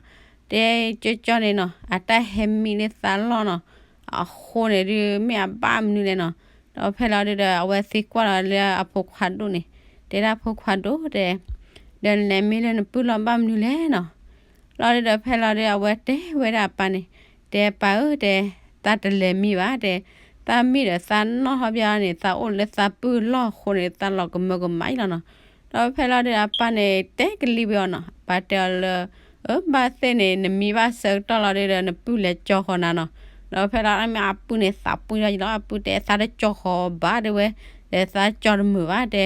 တဲကၠီကၠီန့ၣ်နီၤ အတၢ်ဟဲမံလၢသးလီၢ်နီၤ, အဃိန့ၣ်ဒုး မ့ၢ်အဘၣ်မနုၤလဲၣ်နီၤ, ဒီးဖဲလီၤဒုးဒီး အဝဲသံကွၢ်လီၤလၢအဖိခွါဒိၣ်န့ၣ်, တဲဒၣ်ဖိခွါဒိၣ်တဲ, ဒီးနလဲၤမံလၢနပုၢ်လီၢ်ဘၣ်မနုၤလဲၣ်နီၤ, လီၤဒုးဒီးဖဲလီၤဒုး အဝဲတဲဝဲဒၣ်အပၢ်န့ၣ်, တဲပၢ်ဧၢတဲ, သးတလဲၤမံဘၣ်တဲ, သးမံဒီးသးနီၣ်ထီၣ်ဘၣ်န့ၣ် သးအိၣ်လၢသးပုၢ်လီၢ်အဃိန့ၣ် သးလီၤကမၢကမၣ်အံၤလီၤနီၤ, ဒီးဖဲလီၤဒုးအပၢ်န့ၣ် တဲကလံၤဝဲအီၤနီၤ, ပၢ်တဲအီၤလၢ အၢ ဘၣ်သ့ၣ်န့ၣ် နမံဘၣ်ဆၢကတီၢ်လီၤဒုးဒီး နပုၢ်လဲၤကၠီဃီၤနၤနီၤ, ဒီးဖဲလီၤမ့ၢ်အပုၢ်န့ၣ် သးပှံၢ်ထီၣ်ယံလီၤ, အပုၢ်တဲသးတကၠီဃီၤဘၣ်တဲဝဲ, ဒီးသးကၠီတမုာ်ဘၣ်တဲ,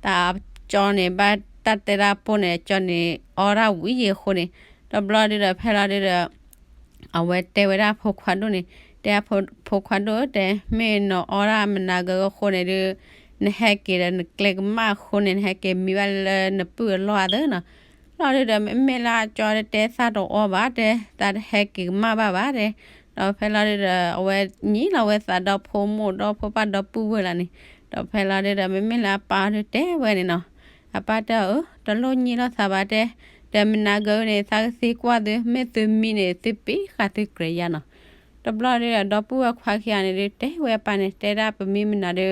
တၢ်ကၠီန့ၣ် ဘၣ်တၢ်တဲတၢ်ပိၢ်န့ၣ် ကၠီန့ၣ် အီၣ်တၢ်ဝံၤယံၤအဃိန့ၣ်, ဒီးဘျီဒုးဒီးဖဲလီၤဒုးဒီး အဝဲတဲဝဲဒၣ်ဖိခွါဒိၣ်န့ၣ်, တဲဖိခွါဒိၣ်တဲ မ့ၢ်နအီၣ်တၢ်မနၤဂၢၢ်အဃိန့ၣ်ဒုး နဟဲက့ၤဒီးနကျဲကမၣ်အဃိန့ၣ် နဟဲက့ၤမံဘၣ်လၢနပုၢ်အလီၢ်အသးနီၤ, လီၤဒုးဒီး မ့မ့ၢ်လၢအကၠီတဲသးတအီၣ်ဘၣ်တဲ, သးတဟဲက့ၤကမၣ်ဘၣ်ဘၣ်တဲ, ဒီးဖဲလီၤဒုးဒီး အဝဲညံလီၤဝဲသးဒီဖိမိၢ်ဒီဖိပၢ်ဒီပုၢ်ဝဲၢ်လီၤန့ၣ်, ဒီးဖဲလီၤဒုးဒီး မ့မ့ၢ်လၢအပၢ်အီၤဒုးတဲဝဲန့ၣ်နီၤ, အပၢ်တဲအီၤ အၢ တလိၣ်ညံလိာ်သးဘၣ်တဲ, ဒီးမနၤဂၢၢ်န့ၣ် သးကသံကွၢ်သု မ့ၢ်သုမံန့ၣ် သုပ့ၤဃာ်သုကြၢးယါနီၤ, တဘျီဒုဒီး ဒီပုၢ်ဝဲၢ်ခွါခံဂၤန့ၣ်ဒု တဲဝဲအပၢ်န့ၣ် တဲဒၣ်ပမံမနုၤဒု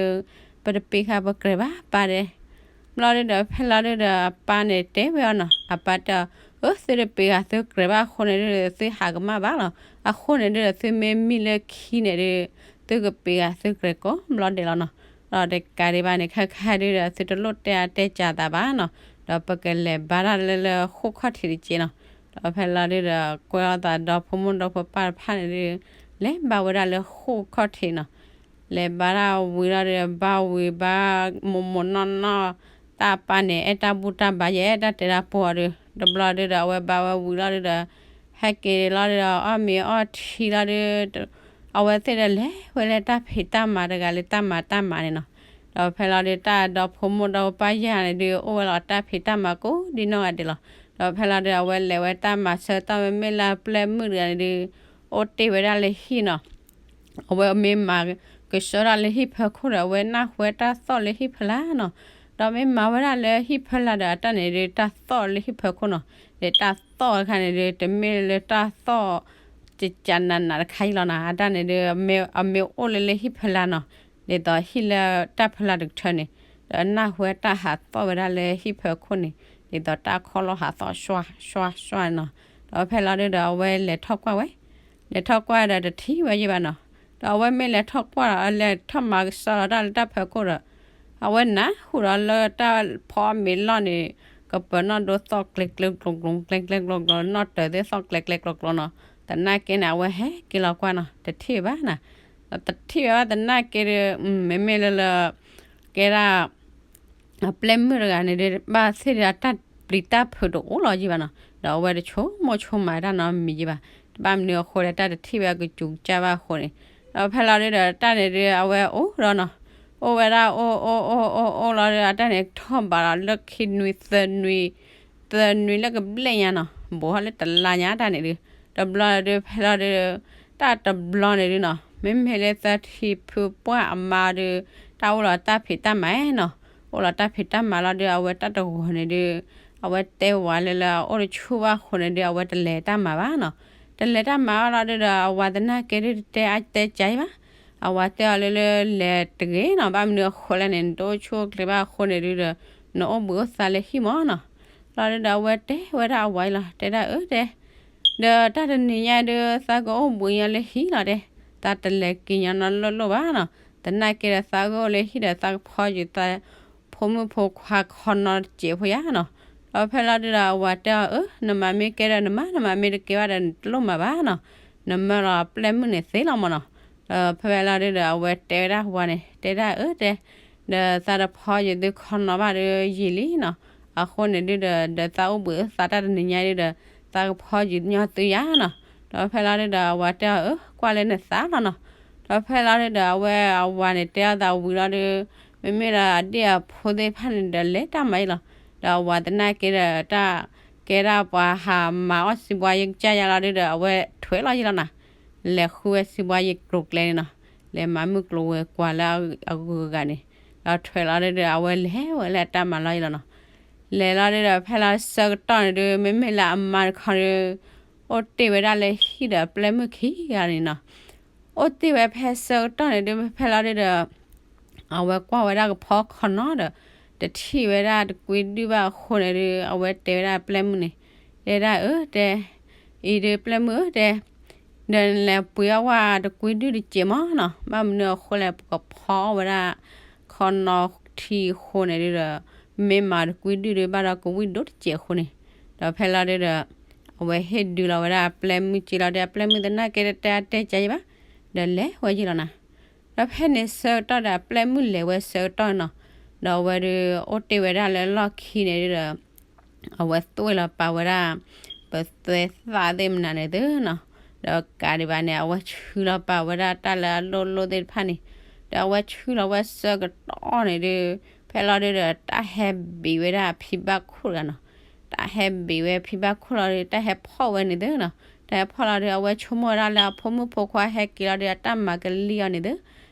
ပတပ့ၤဃာ်ပကြၢးဘၣ်ပၢ်ဒဲး. ဘျီဒုဒီး ဖဲလီၤဒုဒီး အပၢ်န့ၣ်တဲဝဲအီၤနီၤ, အပၢ်တဲအီၤ, အၢ သုတပ့ၤဃာ်သုကြၢးဘၣ်အဃိန့ၣ်ဒု သုဟးကမၣ်ဘၣ်လီၤ. အဃိန့ၣ်ဒုဒီး သုမ့ၢ်မံလၢခံန့ၣ်ဒု သုကပ့ၤဃာ်သုကြၢးကိးဘျီဒဲးလီၤနီၤ. ဒီးတကးဒံးဘၣ်န့ၣ် ခဲခါဒုဒီး သုတလိၣ်တဲအါတဲကၢ်သးဘၣ်နီၤ, ဒီးပကလဲၤဘါတၢ်လၢလၢဃိာ်ခီၣ်ထံးတက့ၢ်နီၤ. ဒီးဖဲလီၤဒုဒီး ကွဲးအီၤသးဒီဖိမိၢ်ဒီဖိပၢ်တဖၣ်န့ၣ်ဒု လဲၤဘါဝဲဒၣ်လၢဃိာ်ခီၣ်ထံးနီၤ. လဲၤဘါတၢ်ဝံၤလီၤဒုဒီး ဘါဝံၤဘါ မိၢ်မိၢ်နီၢ်နီၢ်, တၢ်ပၢ်န့ၣ် အဲၣ်တၢ်ဘူၣ်တၢ်ဘါယဲၢ်တၢ်တဲတၢ်ပိာ်အီၤဒု, တဘျီဒုဒီး အဝဲဘါဝဲဝံၤလီၤဒုဒီး ဟဲက့ၤလီၤဒုဒီး အီၣ်မ့ၤအီထံလီၤဒု အဝဲသ့ၣ်ဒီးလဲၤဝဲလၢတၢ်ဖံးတၢ်မၤတဂၤလၢတၢ်မၤတၢ်မၤန့ၣ်နီၤ. ဒီးဖဲလီၤဒု တၢ်ဒီဖိမိၢ်ဒီဖိပၢ်ယဲၢ်ဂၤန့ၣ်ဒု အိၣ်ဝဲလီၤတၢ်ဖံးတၢ်မၤကိးဒံနီၢ်ဂၤဒဲးလီၤ. ဒီးဖဲလီၤဒု အဝဲလဲၤဝဲတၢ်မၤဆၢကတီၢ် မ့မ့ၢ်လၢအပျဲၢ်မုၣ်တဂၤန့ၣ်ဒု အိၣ်တ့ၢ်ဝဲဒၣ်လၢဟံၣ်နီၤ. အဝဲမ့ၢ်မၤကဆှီဒၣ်လၢဟံၣ်ဖၢခိၣ်ဒီး အဝဲနၢ်ဟူဝဲတၢ်သီၣ်လၢဟံၣ်ဖီလာ်နီၤ. ဒီးမ့ၢ်မၤဝဲဒၣ်လၢဟံၣ်ဖီလာ်ဒီး အတၢ်န့ၣ်ဒု တၢ်သီၣ်လၢဟံၣ်ဖၢခိၣ်နီၤ. ဒီးတၢ်သီၣ်အခါန့ၣ်ဒု တမ့ၢ်လၢတၢ်သီၣ် ကကနးနးတခါအံၤလီၤနီၤ. အတၢ်န့ၣ်ဒု အမ့ၢ်အိၣ်လၢလၢဟံၣ်ဖီလာ်နီၤ. ဒ်သိးဟံၣ်လၢတၢ်ဖီလာ်တကထၢန့ၣ် ဒီးနၢ်ဟူဝဲတၢ်ဟးသီၣ်ဝဲဒၣ်လၢဟံၣ်ဖၢခိၣ်န့ၣ် ဒ်သိးတၢ်ခီၣ်လီၢ်ဟးသီၣ် ဆွါ ဆွါ ဆွါနီၤ. ဒီးဖဲလီၤဒုဒီး အဝဲလဲၤထီၣ်ကွၢ်ဝဲ လဲၤထီၣ်ကွၢ်ဒီးတထံၣ်ဝဲယဲၢ်ဘၣ်နီၤ. ဒီးအဝဲမ့ၢ်လဲၤထီၣ်ကွၢ်ဒီး လဲၤထီၣ်မၤကဆှီလီၤတၢ်လၢတၢ်ဖၢခိၣ်ဒီး အဝဲနၢ်ဟူဒီးလၢတၢ်ဖီမ့ၤလီၢ်န့ၣ် ကပၢၤနီၣ်ဒိသီၣ်ကျဲကျဲကျိၤကျိၤ ကျဲကျဲကျိၤကျိၤ နီၣ်တၢၤသ့ၣ်သီၣ်ကျဲကျဲကျိၤကျိၤနီၤ. သနာ်က့န့ၣ် အဝဲဟဲက့ၤလီၤကွၢ်နီၤ တထံၣ်ဘၣ်နီၤ. ဒီးတထံၣ်ဝဲဘၣ်သနာ်က့ဒီး မ့မ့ၢ်လၢလၢ ကဲဒၣ် အပျဲၢ်မုၣ်တဂၤန့ၣ်ဒု ဘၣ်သ့ၣ်ဒီးအတၢ်ပျံၤတၢ်ဖုးတအိၣ်လီၤယဲၢ်ဘၣ်နီၤ. ဒီးအဝဲတဆိကမိၣ်ဆိကမးတၢ်နီတမံၤယဲၢ်ဘၣ်. တဘၣ်မနုၤအဃိလဲၣ် တၢ်တထံၣ်ဝဲအကစူၤကစၢ်ဘၣ်အဃိန့ၣ်. ဒီးဖဲလီၤဒုဒီး တၢ်န့ၣ်ဒု အဝဲအိၣ်ဒီးနီၤ, အိၣ်ဝဲဒၣ်အိၣ်အိၣ်အိၣ်အိၣ်အိၣ်လီၤဒီး အတၢ်န့ၣ်ထီၣ်ဘးလီၤလၢခံနွံသၢနွံ သၢနွံလၢကဘျဲၣ်ညါနီၤ, ဘူးထီၣ်လၢတလါညါတၢ်န့ၣ်ဒု. တဘျီဒု ဖဲလီၤဒု တၢ်တဘျီန့ၣ်ဒုနီၤ, မ့မ့ၢ်လၢသၢထံဖုပှၢ်အမါဒု တၢ်အိၣ်လီၤတၢ်ဖံးတၢ်မၤနီၤ, အိၣ်လီၤတၢ်ဖံးတၢ်မၤလီၤဒု အဝဲတၢ်တဂီၤန့ၣ်ဒု အဝဲတဲဝၤလၢလၢအအိၣ်တဆူၣ်ဘၣ်အဃိန့ၣ်ဒု အဝဲတလဲၤတၢ်မၤဘၣ်နီၤ. တလဲၤတၢ်မၤဘၣ်လီၤဒုဒီး အဝၤသနာ်က့ဒု တတဲအါတဲကၢ်ယဲၢ်ဘၣ်. အဝၤတဲအီၤလၢလၢလဲၤတဂ့ၤနီၤ, ဘၣ်မနုၤအဃိလဲၣ်န့ၣ် နတအိၣ်ဆူၣ်အိၣ်ချ့ဘၣ်အဃိန့ၣ်ဒုဒီး နအိၣ်ဘှံးအိၣ်သါလၢဟံၣ်မၢ်နီၤ. လီၤဒုဒီး အဝဲတဲဝဲဒၣ်အဝၤအံၤလီၤ, တဲဒၣ်အၢတဲ ဒီးတၢ်တနံၤညါဒု သးကအိၣ်ဘှံးညီလၢဟံၣ်လီၤတဲ, သးတလဲၤက့ၤညီနီလိၣ်လိၣ်ဘၣ်နီၤ. သနာ်က့ဒီး သးကအိၣ်လၢဟံၣ်ဒီး သးကဖီယုာ်သးဖိမုၣ်ဖိခွါခီနီတစဲးဖိယါနီၤ. ဒီးဖဲလီၤဒုဒီး အဝၤတဲအီၤ အၢ နမၤမ့ၢ်ကဲဒီးနမၤ, နမၤမ့ၢ်တကဲဘၣ်ဒီး နတလိၣ်မၤဘၣ်နီၤ. နမၢလီၤအပျဲၢ်မုၣ်န့ၣ်သ့လီၤမၢ်နီၤ. ဒီးဖဲလီၤဒုဒီး အဝဲတဲဝဲဒၣ်ဝၤန့ၣ် တဲဒၣ်အၢတဲ ဒီးသးတဖီယုာ်သုခီနီဘၣ်ဒီးယံာ်လံနီၤ. အဃိန့ၣ်ဒုဒီး ဒီးသးအိၣ်ဘှံးအိၣ်သါတၢ်တနံၤညါဒုဒီး သးကဖီယုာ်ညီသုယါနီၤ. ဒီးဖဲလီၤဒုဒီး အဝၤတဲအီၤ အၢ ကွၢ်လၢနသးလီၤနီၤ. ဒီးဖဲလီၤဒုဒီး အဝဲအဝၤန့ၣ်တဲအီၤသးဝံၤလီၤဒု မ့မ့ၢ်ဒီးအဒ့ၣ်အဖိသ့ၣ်တဖၣ်န့ၣ်ဒီး လဲၤတၢ်မၤယံၤလီၤ. ဒီးအဝၤသနာ်က့ဒီး တၢ်ကဲဒၣ်ပှၤဟးမၤအီၣ်စံးဘှါယကစၢ်ယါလီၤဒုဒီး အဝဲထွဲလီၤယံၤလီၤနီၤ. လဲၤဃုဝဲစံးဘှါယံၤကျိၤကျဲန့ၣ်နီၤ. လဲၤမၤမုၢ်ကျိၤဝဲၤကွာ်လၢအဂုၤအဂၤန့ၣ်, ဒီးထွဲလီၤဒုဒီး အဝဲလဲၤဝဲလၢအတၢ်မၤလီၤယံၤလီၤနီၤ. လဲၤလီၤဒုဒီး ဖဲလီၤဆၢကတီၢ်န့ၣ်ဒု မ့မ့ၢ်လၢအမါတခီဒု အိၣ်တ့ၢ်ဝဲဒၣ်လၢဟံၣ်ဒီးအပျဲၢ်မုၣ်ခံဂၤန့ၣ်နီၤ. အိၣ်တ့ၢ်ဝဲဖဲဆၢကတီၢ်န့ၣ်ဒု ဖဲလီၤဒုဒီး အဝဲကွၢ်ဝဲဒၣ်ကဖီခီနီဒီး တထံၣ်ဝဲဒၣ်တကွံဒုၣ်ဘၣ်အဃိန့ၣ်ဒု အဝဲတဲဝဲဒၣ်ပျဲၢ်မုၣ်န့ၣ်, တဲဒၣ်အၢတဲ, အံၤဒုပျဲၢ်မုၣ်ဧၢတဲ, ဒီးနလဲၤပှ့ၤအီၣ်ဝဲတကွံဒုၣ်တစဲးမၢ်နီၤ. ဘၣ်မနုၤအဃိလဲၣ် ပကဖီအီၣ်ဝဲဒၣ်ခီနီထံအဃိန့ၣ်ဒုဒီး မ့ၢ်မၤတကွံဒုၣ်ဒုဘၣ်ဒီးကဝံၣ်ဒိၣ်တစဲးအဃိန့ၣ်. ဒီးဖဲလီၤဒုဒီး အဝဲဟ့ၣ်ဒုးလီၤဝဲဒၣ်အပျဲၢ်မုၣ်က့လီၤဒီး အပျဲၢ်မုၣ်သနာ်က့တဲအါတဲကၢ်ယံၤဘၣ်, ဒီးလဲၤဝဲယံၤလီၤနီၤ. ဒီးဖဲန့ၣ်ဆၢကတီၢ်ဒီး အပျဲၢ်မုၣ်လဲၤဝဲဆၢကတီၢ်နီၤ. ဒီးအဝဲဒုး အိၣ်တ့ၢ်ဝဲဒၣ်လၢလီၢ်ခံန့ၣ်ဒုဒီး အဝဲသွဲၣ်လီၤပာ်ဝဲဒၣ် ပသွဲသၣ်သ့ၣ်မနုၤန့ၣ်သုနီၤ. ဒီးကးဒံးဘၣ်န့ၣ် အဝဲဆှၢလီၤပာ်ဝဲဒၣ်တၢ်လၢအလိၣ်လိၣ်သ့ၣ်တဖၣ်န့ၣ်. ဒီးအဝဲဆှၢလီၤဝဲဆၢကတီၢ်န့ၣ်ဒု ဖဲလီၤဒုဒီး တၢ်ဟဲဘံးဝဲဒၣ်အဖံဘၣ်ခိၣ်တဂၤနီၤ. တၢ်ဟဲဘံးဝဲဖံဘၣ်ခိၣ်လီၤဒု တၢ်ဟဲဖီၣ်ဝဲန့ၣ်သုနီၤ. တၢ်ဟဲဖီၣ်လီၤဒု အဝဲဆိကမိၣ်ဝဲဒၣ်လၢအဖိမုၣ်ဖိခွါဟဲက့ၤလီၤဒု အတၢ်မၤကလံၣ်အီၤန့ၣ်သု.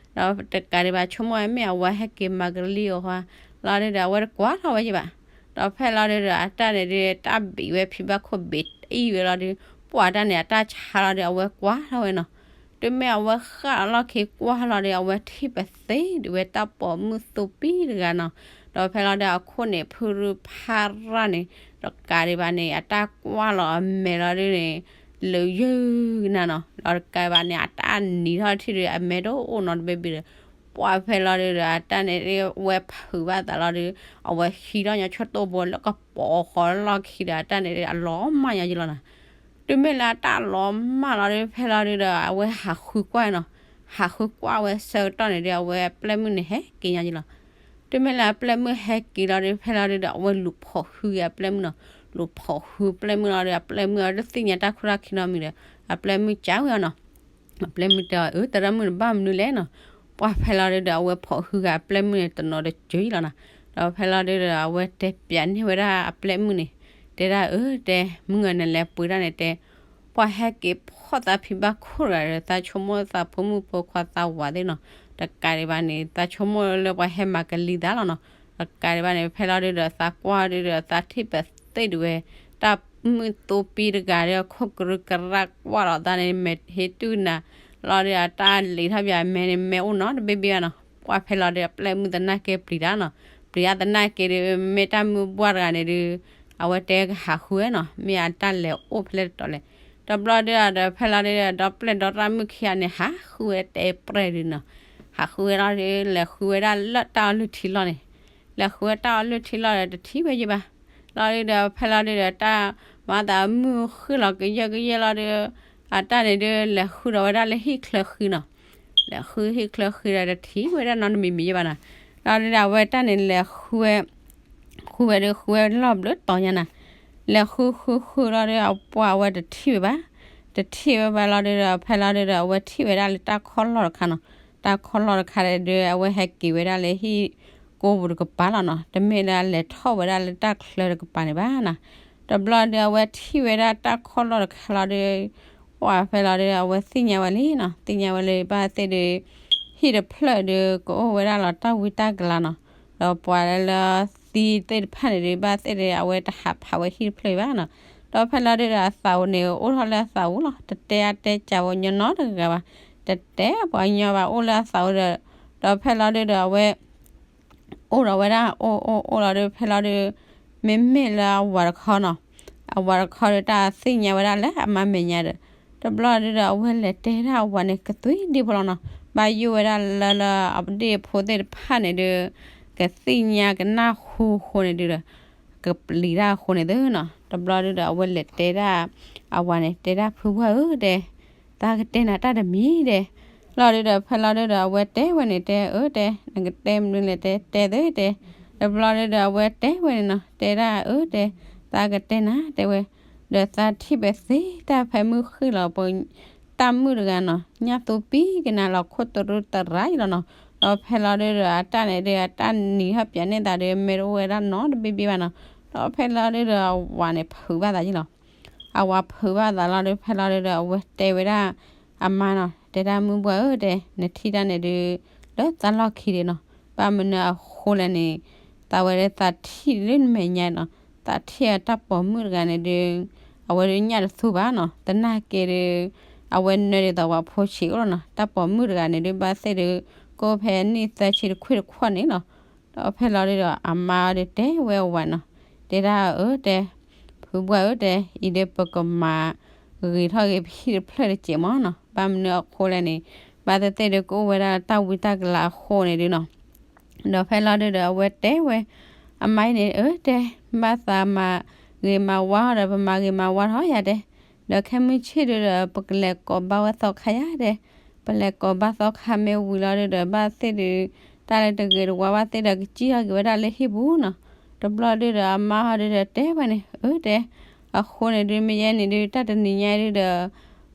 ဒီးတကးဒံးဘၣ် ဆိကမိၣ်ဝဲမ့ၢ်အဝၤဟဲက့ၤမၤကလံၣ်အီၤဃီလီၤဒုဒီး အဝဲတကွၢ်ထီၣ်ဝဲယံၤဘၣ်. ဒီးဖဲလီၤဒုဒီး အတၢ်န့ၣ်ဒု တၢ်ဘံးဝဲဖံဘၣ်ခိၣ်ဘံးအံၣ်ဝဲလီၤဒု ပှၢ်တၢ်န့ၣ် အတၢ်ဆါလီၤဒု အဝဲကွၢ်ထီၣ်ဝဲနီၤ. တုၤမ့ၢ်အဝဲဃၣ်လီၢ်ခံကွၢ်လီၤဒီး အဝဲထံၣ်ပသ့ဒံးဝဲတၢ်ပိာ်မုၣ်သိပံတဂၤနီၤ. ဒီးဖဲလီၤဒီးအခိၣ်န့ၣ် ဖုရူဖးရၣ်န့ၣ် တကးဒံးဘၣ်န့ၣ် အတၢ်ကွၢ်လီၤအမဲာ်လီၤဒုးန့ၣ် လၢယုၢ်ကနၣ်နီၤ. ဒီးတကးဒံးဘၣ်န့ၣ် အတၢ်နံၤထီၣ်ထံၣ်ဒီး အမဲာ်တအိၣ်နီတဘ့ၣ်ဘ့ၣ်ဒီး ပှၢ်ဖဲလီၤဒုးဒီး အတၢ်န့ၣ်ဒုး ဝဲဖုးဘၣ်သးလီၤဒုး အဝဲဟံးထီၣ်ညီဆိတိၢ်ဘိလၢကပီၤဃီလီၢ်ခံဒီး အတၢ်န့ၣ်ဒုး အလီၤမၢ်ညီယလီၤနီၤ. တုၤမ့ၢ်လၢအတၢ်လီၤမၢ်လီၤဒုး ဖဲလီၤဒုးဒီး အဝဲဟးဃုကွၢ်နီၤ. ဟးဃုကွၢ်ဝဲဆၢကတီၢ်န့ၣ်ဒုး အဝဲအပျဲၢ်မုၣ်န့ၣ်ဟဲက့ၤညီယလီၤ. တုၤမ့ၢ်လၢအပျဲၢ်မုၣ်ဟဲက့ၤလီၤဒုး ဖဲလီၤဒုးဒီး အဝဲလူၤဖိးဟုက့ၤအပျဲၢ်မုၣ်နီၤ. လူၤဖိးဟုပျဲၢ်မုၣ်လီၤဒီး အပျဲၢ်မုၣ်အီၤတသ့ၣ်ညါတၢ်ခိၣ်တၢ်ခံနီတမံၤဒီး အပျဲၢ်မုၣ်ကးဝဲအီၤနီၤ. အပျဲၢ်မုၣ်တဲအီၤ အၢ သရၣ်မုၣ်န့ၣ်ဘၣ်မနုၤလဲၣ်နီၤ. ပှၢ်ဖဲလီၤဒုးဒီး အဝဲဖိးဟုက့ၤအပျဲၢ်မုၣ်န့ၣ်တနီၤတကၠိအံၤလီၤနီၤ. ဒီးဖဲလီၤဒုးဒီး အဝဲတဲပျးန့ၢ်ဝဲဒၣ်အပျဲၢ်မုၣ်န့ၣ် တဲဒၣ်အၢ တဲ မုၢ်ဂၤနလဲၤပှ့ၤတၢ်န့ၣ်တဲ ပှၤဟဲက့ၤဖီၣ်သးဖံးဘၣ်ခိၣ်တဂၤဒီး သးဆိကမိၣ်သးဖိမုၣ်ဖိခွါသးဝၤသ့ၣ်နီၤ. တကးဒံးဘၣ်န့ၣ် သးဆိကမိၣ်လၢပှၤဟဲမၤကလံၤသးလီၤနီၤ. တကးဒံးဘၣ်န့ၣ် ဖဲလီၤဒုးဒီး သးကွၢ်ဒုးဒီး သးထံၣ်ပသ့ဒံးဝဲ တၢ်မုၣ်သိပံတဂၤဒီး ခိၣ်ကရူၢ်ကရၢကွၢ်လီၤသးန့ၣ် မဲာ်ဟ့ၣ်တူၢ်နၤလီၤဒီး အတၢ်လံၤထီၣ်ပၠးအမဲာ်န့ၣ် မဲာ်အိၣ်နီတဘ့ၣ်ဘ့ၣ်ဘၣ်နီၤ. ပှၢ်ဖဲလီၤဒုး အပျဲၢ်မုၣ်သနာ်က့ပျံၤတၢ်နီၤ. ပျံၤအသနာ်က့ဒုး မ့ၢ်တၢ်မုၢ်ဘှၢ်တဂၤန့ၣ်ဒုး အဝဲတဲကဟးဃုဝဲနီၤ. မ့ၢ်အတၢ်လဲၤအိၣ်ဖဲလဲၣ်တတီၤလဲၣ်. တဘျီဒုးဒီး ဖဲလီၤဒုးဒီး ဒီပျဲၢ်ဒီသရၣ်မုၣ်ခံဂၤန့ၣ် ဟးဃုဝဲတဲပြဲၢ်ဒုးနီၤ. ဟးဃုဝဲလီၤဒုး လဲၤဃုဝဲဒၣ်လၢတၢ်အီလုၢ်ထံလီၢ်န့ၣ် လဲၤဃုဝဲတၢ်အီလုၢ်ထံလီၢ်ဒီး တထံၣ်ဝဲယဲဘၣ်. လီၤဒုးဒီး ဖဲလီၤဒုးဒီး တၢ်မၤသးမုၢ်ဃုလီၤကယၢၢ်ကယၢၢ်လီၤဒီး အတၢ်န့ၣ်ဒုး လဲၤဃုဒီးဝဲဒၣ်လၢဟံၣ်ချၢဃံနီၤ. လဲၤဃုဟံၣ်ချၢဃံဒီး တထံၣ်ဝဲဒၣ်နီတမံၤမံၤယဲဘၣ်နီၤ. လီၤဒုးဒီး အဝဲတၢ်န့ၣ်လဲၤဃုဝဲ ဃုဝဲဒုး ဃုဝဲလီၢ်ဘျုးတီၤညါနီၤ. လဲၤဃုဃုဃုလီၤဒုး အပှၤအဝဲတထံၣ်ဝဲဘၣ်. တထံၣ်ဝဲဘၣ်လီၤဒုးဒီး ဖဲလီၤဒုးဒီး အဝဲထံၣ်ဝဲဒၣ်လၢတၢ်ခီၣ်လီၢ်တခါနီၤ. တၢ်ခီၣ်လီၢ်တခါဒီး အဝဲဟဲက့ၤဝဲဒၣ်လၢဟံၣ်ကိးပူၤတကပၤလီၤနီၤ. တမ့ၢ်လၢအလဲၤထီၣ်ဝဲဒၣ်လၢတၢ်ချၢတကပၤန့ၣ်ဘၣ်နီၤ. တဘျီဒုး အဝဲထံၣ်ဝဲဒၣ်တၢ်ခီၣ်လီၢ်တခါလီၤဒုး ပှၢ်ဖဲလီၤဒုး အဝဲသ့ၣ်ညါဝဲလံနီၤ. သ့ၣ်ညါဝဲလၢဘၣ်သ့ၣ်ဒုး ဟံၣ်တဖျၢၣ်ဒုး ကအိၣ်ဝဲဒၣ်လီၤတၢ်ဝံတၢ်ကလၤနီၤ. ဒီးပှၤလၢသံသ့ၣ်တဖၣ်န့ၣ်ဒုး ဘၣ်သ့ၣ်ဒုး အဝဲတဟးဖးဝဲဟံၣ်တဖျၢၣ်အံၤဘၣ်နီၤ. ဒီးဖဲလီၤဒုးဒီး အသးအိၣ်န့ၣ် အိၣ်ထီၣ်လၢအသးအိၣ်လီၤ. တတဲအါတဲစှၤဝဲညီနီတဂၤဘၣ်. တတဲပှၤညီဘၣ် အိၣ်လၢအသးအိၣ်ဒီး ဒီးဖဲလီၤဒုးဒီး အဝဲ အိၣ်ဒီးဝဲဒၣ် အိၣ်အိၣ်အိၣ်လီၤဒုး ဖဲလီၤဒုး မ့မ့ၢ်လၢအဝၤတခီနီၤ. အဝၤတခီဒုး တၢ်သ့ၣ်ညါဝဲဒၣ်လၢအမါမဲာ်ညါဒီး တဘျီဒုးဒီး အဝဲလဲၤတဲဒၣ်အဝၤန့ၣ် ကသွံဒံဖိလီၤနီၤ. ဘၣ်ယိၣ်ဝဲဒၣ်လၢလၢအဒ့ၣ်ဖိသ့ၣ်တဖၣ်န့ၣ်ဒုး ကသ့ၣ်ညါကနၣ်ဃူဃိန့ၣ်ဒုးဒီး ကပျံၤတၢ်အဃိန့ၣ်သ့နီၤ. တဘျီဒုးဒီး အဝဲလဲၤတဲဒၣ်အဝၤန့ၣ် တဲဒၣ်ဖုပှၢ်ဧၢတဲ သးကတဲနၤတၢ်တမံၤတဲ. လီၤဒုးဒီး ဖဲလီၤဒုးဒီး အဝဲတဲဝဲန့ၣ် တဲအၢတဲ နကတဲမနုၤလဲၣ်တဲ တဲသ့တဲ. တဘျီဒုးဒီး အဝဲတဲဝဲန့ၣ်နီၤ တဲဒၣ်အၢတဲ သးကတဲနၤတဲဝဲ ဒီးသးထံၣ်ပသ့တၢ်ဖဲမုၢ်ဃ့ၢ်လီၤပ တၢ်မုၣ်တဂၤနီၤ ညၣ်သူပံကနၣ်လီၤခိၣ်တရူးတရါအံၤလီၤနီၤ. ဒီးဖဲလီၤဒုးဒီး အတၢ်န့ၣ်ဒုး အတၢ်နံၤထီၣ်ပၠးန့ၢ်သးဒီး မဲာ်တအိၣ်ဝဲဒၣ်နီတဘ့ၣ်ဘ့ၣ်ဘၣ်နီၤ. ဒီးဖဲလီၤဒုးဒီး အဝၤန့ၣ်ဖုးဘၣ်သးယ့ၣ်လီၤ. အဝၤဖုးဘၣ်သးလီၤဒုး ဖဲလီၤဒုးဒီး အဝဲတဲဝဲဒၣ် အမါနီၤ တဲဒၣ်မုၢ်ဘှၢ်ဧၢတဲ နထံၣ်တၢ်န့ၣ်ဒုး လၢသးလီၢ်ခံဒံးနီၤ. ဘၣ်မနုၤအဃိလဲၣ်န့ၣ် သးဝဲဒၣ်သးထံၣ်လၢနမဲာ်ညါနီၤ သးထံၣ်အတၢ်ပိာ်မုၣ်တဂၤန့ၣ်ဒုး အဝဲဒုးညၣ်တသူဘၣ်နီၤ သနာ်က့ဒုး အဝဲနၢၤဒ်သိးပှၤဖိဆံးအိၣ်လီၤနီၤ တၢ်ပိာ်မုၣ်တဂၤန့ၣ်ဒုး ဘၣ်သ့ၣ်ဒုး ကအိၣ်ဖဲနံၣ်သၢဆံတခွံၣ်တခီန့ၣ်လီၤ. ဒီးဖဲလီၤဒုးဒီး အမါအီၤဒုးတဲဝဲအဝၤနီၤ တဲဒၣ်အၢတဲ ဖုဘှၢ်ဧၢတဲ အံၤဒုးပကမၤဂ့ၤထီၣ်ဂ့ၤပဟံၣ်တဖျၢၣ်တစဲးမးနီၤ ဘၣ်မနုၤအဃိလဲၣ်န့ၣ် ဘၣ်သ့ၣ်သ့ၣ်ဒုးကအိၣ်ဝဲဒၣ်တၢ်ဝံတၢ်ကလၤအဃိန့ၣ်ဒုးနီၤ. ဒီးဖဲလီၤဒုးဒီး အဝဲတဲဝဲ အမါအံၤန့ၣ် အၢတဲ ဘၣ်သးမၤဂ့ၤမၤဝါဒီး ပမၤဂ့ၤမၤဝါထီၣ်ယၤတဲ ဒီးခဲမုၢ်ဆ့ၣ်ဒုးဒီး ပကလဲၤကိးဘၣ်ဝဲသီခါယၤတဲ ပလဲၤကိးဘၣ်သီခါမ့ၢ်ဝံၤလီၤဒုးဒီး ဘၣ်သ့ၣ်ဒုး တၢ်လၢတဂ့ၤတဝါဘၣ်သ့ၣ်ဒီး ကစံၣ်ထီၣ်က့ၤဝဲဒၣ်လၢဟံၣ်ပူၤနီၤ. တဘျီဒုးဒီး အမါဟီဒုးဒီးတဲဝဲန့ၣ် အၢတဲ အဃိန့ၣ်ဒုး မ့ၢ်ယဲန့ၣ်ဒုး တၢ်တနံၤညါဒုးဒီး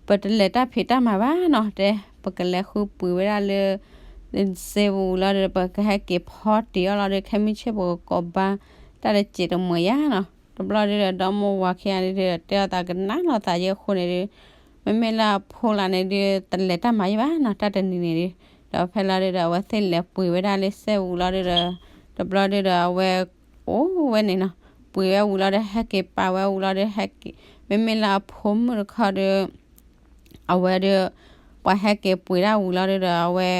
ပတလဲၤတၢ်ဖံးတၢ်မၤဘၣ်နီၤတဲ ပကလဲၤဃုပှ့ၤဝဲဒၣ်လၢ စ့ပူၤလီၤဒီး ပကဟဲက့ၤဖီတံၢ်အီၤလီၤဒီး ခဲမုၢ်ဆ့ၣ်ပကကိးဘၣ် တၢ်တစဲးတမှဲၤယၤနီၤ. တဘျီဒုးဒီး ဒီမိၢ်ဝၤခံဂၤဒုးဒီး တဲအီၤသးကနၣ်လီၤသးယဲၢ်အဃိန့ၣ်ဒုး မ့မ့ၢ်လၢအဖိလၢ်န့ၣ်ဒုး တလဲၤတၢ်မၤယဲၢ်ဘၣ်နီၤ တၢ်တနံၤန့ၣ်ဒုး ဒီးဖဲလီၤဒုးဒီး အဝဲသ့ၣ်လဲၤပှ့ၤဝဲဒၣ်လၢစ့ပူၤလီၤဒုးဒီး တဘျီဒုးဒီး အဝဲအိၣ်ဝဲန့ၣ်နီၤ ပှ့ၤဝဲဝံၤလီၤဒီး ဟဲက့ၤပာ်ဝဲဝံၤလီၤဒီး ဟဲက့ၤ မ့မ့ၢ်လၢအဖိမုၣ်တခီဒီး အဝဲဒီး ပှၤဟဲက့ၤပှ့ၤဒၣ်ဝံၤလီၤဒုဒီး အဝဲ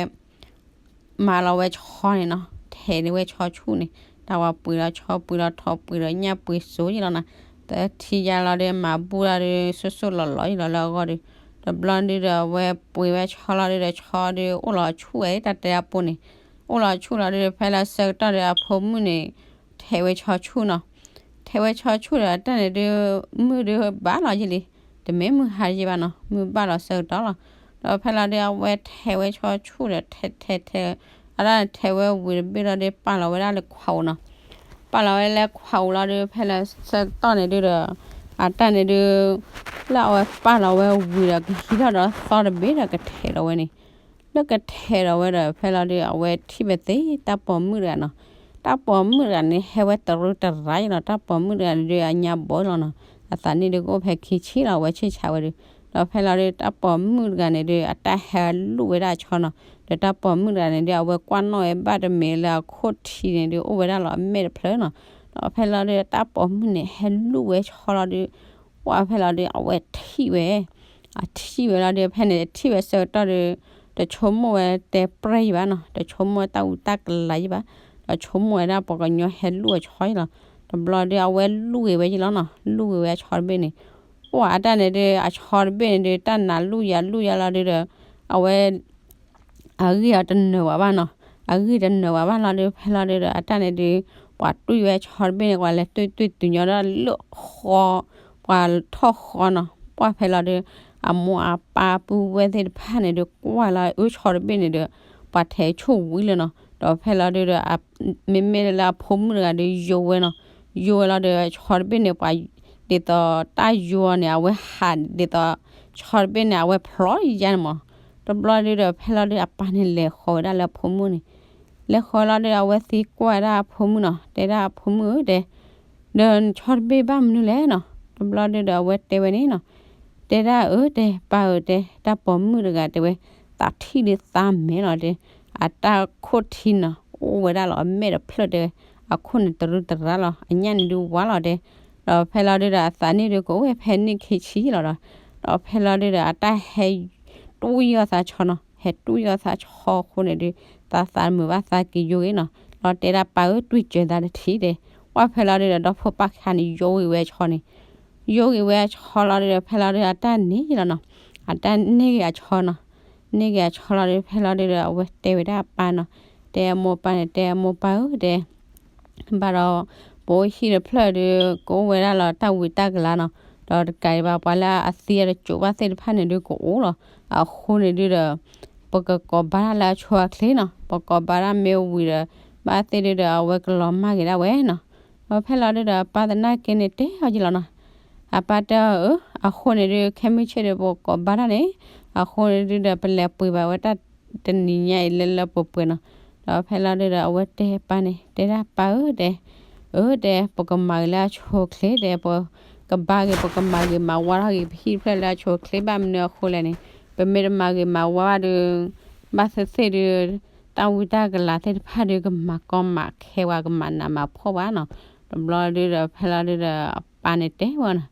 မၤလီၤဝဲဆီန့ၣ်နီၤ, ထဲးန့ၢ်ဝဲဆီဆူၣ်န့ၣ်, တၢ်ဝဲပှ့ၤလီၤဆီ ပှ့ၤလီၤထိး ပှ့ၤလီၤညၣ် ပှ့ၤစိၤယံလီၤနီၤ, တထံၣ်ယါလီၤဒီး မၤဘူၣ်လီၤဒီး စိၣ်စိၣ်လီၤလီၤယံလီၤလၢအဂီၢ်ဒီး, တဘျီဒုဒီး အဝဲပှ့ၤဝဲဆီလီၤဒုဒီး ဆီဒုအိၣ်လီၤဆူၣ်ဝဲ တၢ်တဲအပူၤန့ၣ်, အိၣ်လီၤဆူၣ်လီၤဒုဒီး ဖဲလၢဆၢကတီၢ်ဒီး အဖိမုၣ်န့ၣ် ထဲးဝဲဆီဆူၣ်နီၤ, ထဲးဝဲဆီဆူၣ်ဒီး အတၢ်န့ၣ်ဒု မုၢ်ဒုဘၣ်လီၤယံလံ, တမ့ၢ်မုၢ်ဟါယံဘၣ်နီၤ, မုၢ်ဘၣ်လီၤဆၢကတီၢ်လီၤ. ဒီးဖဲလီၤဒု အဝဲထဲးဝဲဆီဆူၣ်ဒီး ထဲးထဲးထဲး, အတၢ်န့ၣ်ထဲးဝဲဝံၤတဘ့ၣ်လီၤဒု ပာ်လီၤဝဲဒၣ်လၢခွးအိၣ်နီၤ, ပာ်လီၤဝဲလၢခွးအိၣ်လီၤဒု ဖဲလၢဆၢကတီၢ်န့ၣ်ဒုဒီး အတၢ်န့ၣ်ဒု လၢအဝဲပာ်လီၤဝဲဝံၤဒီး ကဟံးထီၣ်ဒီးသီတဘ့ၣ်ဒီးကထဲးလီၤဝဲန့ၣ်, လၢကထဲးလီၤဝဲဒီး ဖဲလီၤဒု အဝဲထံၣ်ဝဲသ့တၢ်ပိာ်မုၣ်တဂၤနီၤ, တၢ်ပိာ်မုၣ်တဂၤန့ၣ် ဟဲဝဲတရူးတရါယံလီၤ, တၢ်ပိာ်မုၣ်တဂၤန့ၣ်ဒု အညါဘီလီၤနီၤ, အသးနံၣ်ဒုကအိၣ်ဖဲခံဆံလီၤ, အဝဲဆ့ၣ်ဆါဝဲဒု, ဒီးဖဲလီၤဒု တၢ်ပိာ်မုၣ်တဂၤန့ၣ်ဒု အတၢ်ဟဲလူၣ်ဝဲဒၣ်အဆီနီၤ, ဒီးတၢ်ပိာ်မုၣ်တဂၤန့ၣ်ဒု အဝဲကွၢ်နီၣ်ဝဲဘၣ်တမံၤလၢအခိၣ်ထံးန့ၣ်ဒု အိၣ်ဝဲဒၣ်လီၤအမဲာ်တဖျၢၣ်နီၤ, ဒီးဖဲလီၤဒု တၢ်ပိာ်မုၣ်န့ၣ် ဟဲလူၣ်ဝဲဆီလီၤဒု ပှၢ်ဖဲလီၤဒု အဝဲထံၣ်ဝဲ, အထံၣ်ဝဲလီၤဒု ဖဲန့ၣ်ထံၣ်ဝဲဆၢကတီၢ်ဒု တဆိကမိၣ်ဝဲတဲပြဲၢ်ယံဘၣ်နီၤ, တဆိကမိၣ်ဝဲတၢ်အူတၢ်ကလၤယံဘၣ်, ဒီးဆိကမိၣ်ဝဲဒၣ်ပှၤကညီဟဲလူၣ်အဆီယံလီၤ, တဘျီဒု အဝဲလူၣ်ဂ့ၤဝဲယံလီၤနီၤ, လူၣ်ဂ့ၤဝဲအဆီတဘ့ၣ်န့ၣ်, ပှၢ်အတၢ်န့ၣ်ဒု အဆီတဘ့ၣ်န့ၣ်ဒု တၢ်နးလူၣ်ယၤလူၣ်ယၤလီၤဒုဒီး အဝဲ အဂံၢ်အတနၢၤဝဲဘၣ်နီၤ, အဂံၢ်တနၢၤဝဲဘၣ်လီၤဒု ဖဲလီၤဒုဒီး အတၢ်န့ၣ်ဒု ပှၤတွံၢ်ဝဲဆီတဘ့ၣ်န့ၣ် ပှၤလဲၤတွံၢ်တွံၢ်တုၤညီဒီးလၢဃီ, ပှၤထီၣ်ဃီနီၤ, ပှၢ်ဖဲလီၤဒု အမိၢ်အပၢ်ပုၢ်ဝဲၢ်သ့ၣ်တဖၣ်န့ၣ်ဒု ကွၢ်လီၤအၢဆီတဘ့ၣ်န့ၣ်ဒု ပှၤထဲးဆိၣ်ဝံၤလၢနီၤ, ဒီးဖဲလီၤဒုဒီး မ့မ့ၢ်လၢအဖိမုၣ်တဂၤဒု ယိဝဲနီၤ, ယိဝဲလီၤဒီး ဆီတဘ့ၣ်န့ၣ် ပှၤ ဒ်သိးတၢ်ယိန့ၣ် အဝဲဟးဒ်သိး ဆီတဘ့ၣ်န့ၣ် အဝဲဖျိယါန့ၣ်မး, တဘျီဒုဒီး ဖဲလီၤဒု အပၢ်န့ၣ်လဲၤဃီၤဝဲဒၣ်လၢအဖိမုၣ်န့ၣ်, လဲၤဃီၤလီၤဒုဒီး အဝဲသံကွၢ်ဝဲဒၣ်အဖိမုၣ်နီၤ, တဲဒၣ်အဖိမုၣ်ဧၢ တဲ ဒီးဆီတဘ့ၣ်ဘၣ်မနုၤလဲၣ်နီၤ, တဘျီဒုဒီး အဝဲတဲဝဲန့ၣ်နီၤ, တဲဒၣ်အၢ တဲ ပၢ်ဧၢ တဲ တၢ်ပိာ်မုၣ်တဂၤတဲဝဲ သးထံၣ်ဒုသးမဲာ်လီၤ တဲ, အတၢ်ခိၣ်ထံနီၤ အိၣ်ဝဲဒၣ်လီၤအမဲာ်တဖျၢၣ်တဲဝဲ, အခိၣ်န့ၣ်တရူးတရါလီၤ အညၣ်န့ၣ်ဒုဝါလီၤတဲ, ဒီးဖဲလီၤဒုဒီး အသးနံၣ်ဒုကအိၣ်ဝဲဖဲနံၣ်ခံဆံလီၤဒီး, ဒီးဖဲလီၤဒုဒီး အတၢ်ဟဲ တွံၢ်အီၤသးဆီနီၤ, ဟဲတွံၢ်အီၤသးဆီအဃိန့ၣ်ဒု, သးသးမုာ်ဘၣ်သးက့ၤယိဂ့ၤနီၤ, ဒီးတဲဒၣ်ပၢ်ဧၢ တွံၢ်စၢၤသးတထံၣ်တဲ, ပှၢ်ဖဲလီၤဒုဒီး ဒီဖိပၢ်ခါန့ၣ် ယိဂ့ၤဝဲအဆီန့ၣ်, ယိဂ့ၤဝဲအဆီလီၤဒုဒီး ဖဲလီၤဒုဒီး အတၢ်န့ၢ်လီၤနီၤ, အတၢ်န့ၢ်ဂ့ၤအဆီနီၤ, န့ၢ်ဂ့ၤအဆီလီၤဒုဒီး ဖဲလီၤဒုဒီး အဝဲတဲဝဲဒၣ်အပၢ်နီၤ, တဲအမိၢ်ပၢ်န့ၣ် တဲအမိၢ်ပၢ်ဧၢ တဲ ဘၣ်ဒီး ပအိၣ်ဟံၣ်တဖျၢၣ်ဒု ကအိၣ်ဝဲဒၣ်လီၤတၢ်ဝံတၢ်ကလၤနီၤ, ဒီးတကးဒံးဘၣ် ပှၤလၢအသံအတစိၤဘၣ်သ့ၣ်တဖၣ်န့ၣ်ဒုကအိၣ်လီၤ, အဃိန့ၣ်ဒုဒီး ပကကိးဘါတၢ်လၢအဆိအချ့နီၤ, ပကိးဘါတၢ်မ့ၢ်ဝံၤဒီး ဘၣ်သ့ၣ်ဒုဒီး အဝဲကလီၤမၢ်က့ၤဒၣ်ဝဲနီၤ, ဒီးဖဲလီၤဒုဒီး အပၢ်သနာ်က့န့ၣ်တဲအီၤယံလီၤနီၤ, အပၢ်တဲအီၤအၢ အဃိန့ၣ်ဒု ခဲမုၢ်ဆ့ၣ်ဒု ပကိးဘါတၢ်န့ၣ်, အဃိန့ၣ်ဒုဒီး ပလဲၤပှ့ၤဘၣ်ဝဲတၢ်တနံၤညါအံၤလၢလၢပှဲၤပှဲၤနီၤ, ဒီးဖဲလီၤဒုဒီး အဝဲတဲပၢ်န့ၣ် တဲဒၣ်ပၢ်ဧၢ တဲ, အၢ တဲ ပကမၤဂ့ၤလၢအဆိအချ့ တဲ ပကဘါဂ့ၤ ပကမၤဂ့ၤမၤဝါထီၣ်ဂ့ၤ ပဟံၣ်တဖျၢၣ်လၢအဆိအချ့ဘၣ်မနုၤအဃိလဲၣ်န့ၣ်, ပမ့ၢ်တမၤဂ့ၤမၤဝါဘၣ်ဒု ဘၣ်သ့ၣ်သ့ၣ်ဒု တၢ်ဝံတၢ်ကလၤသ့ၣ်တဖၣ်ဒု ကမၤကီမၤခဲဝဲ ကမၤနးမၤဖှီၣ်ဝဲနီၤ, တဘျီဒုဒီး ဖဲလီၤဒုဒီး အပၢ်န့ၣ်တဲဝဲနီၤ,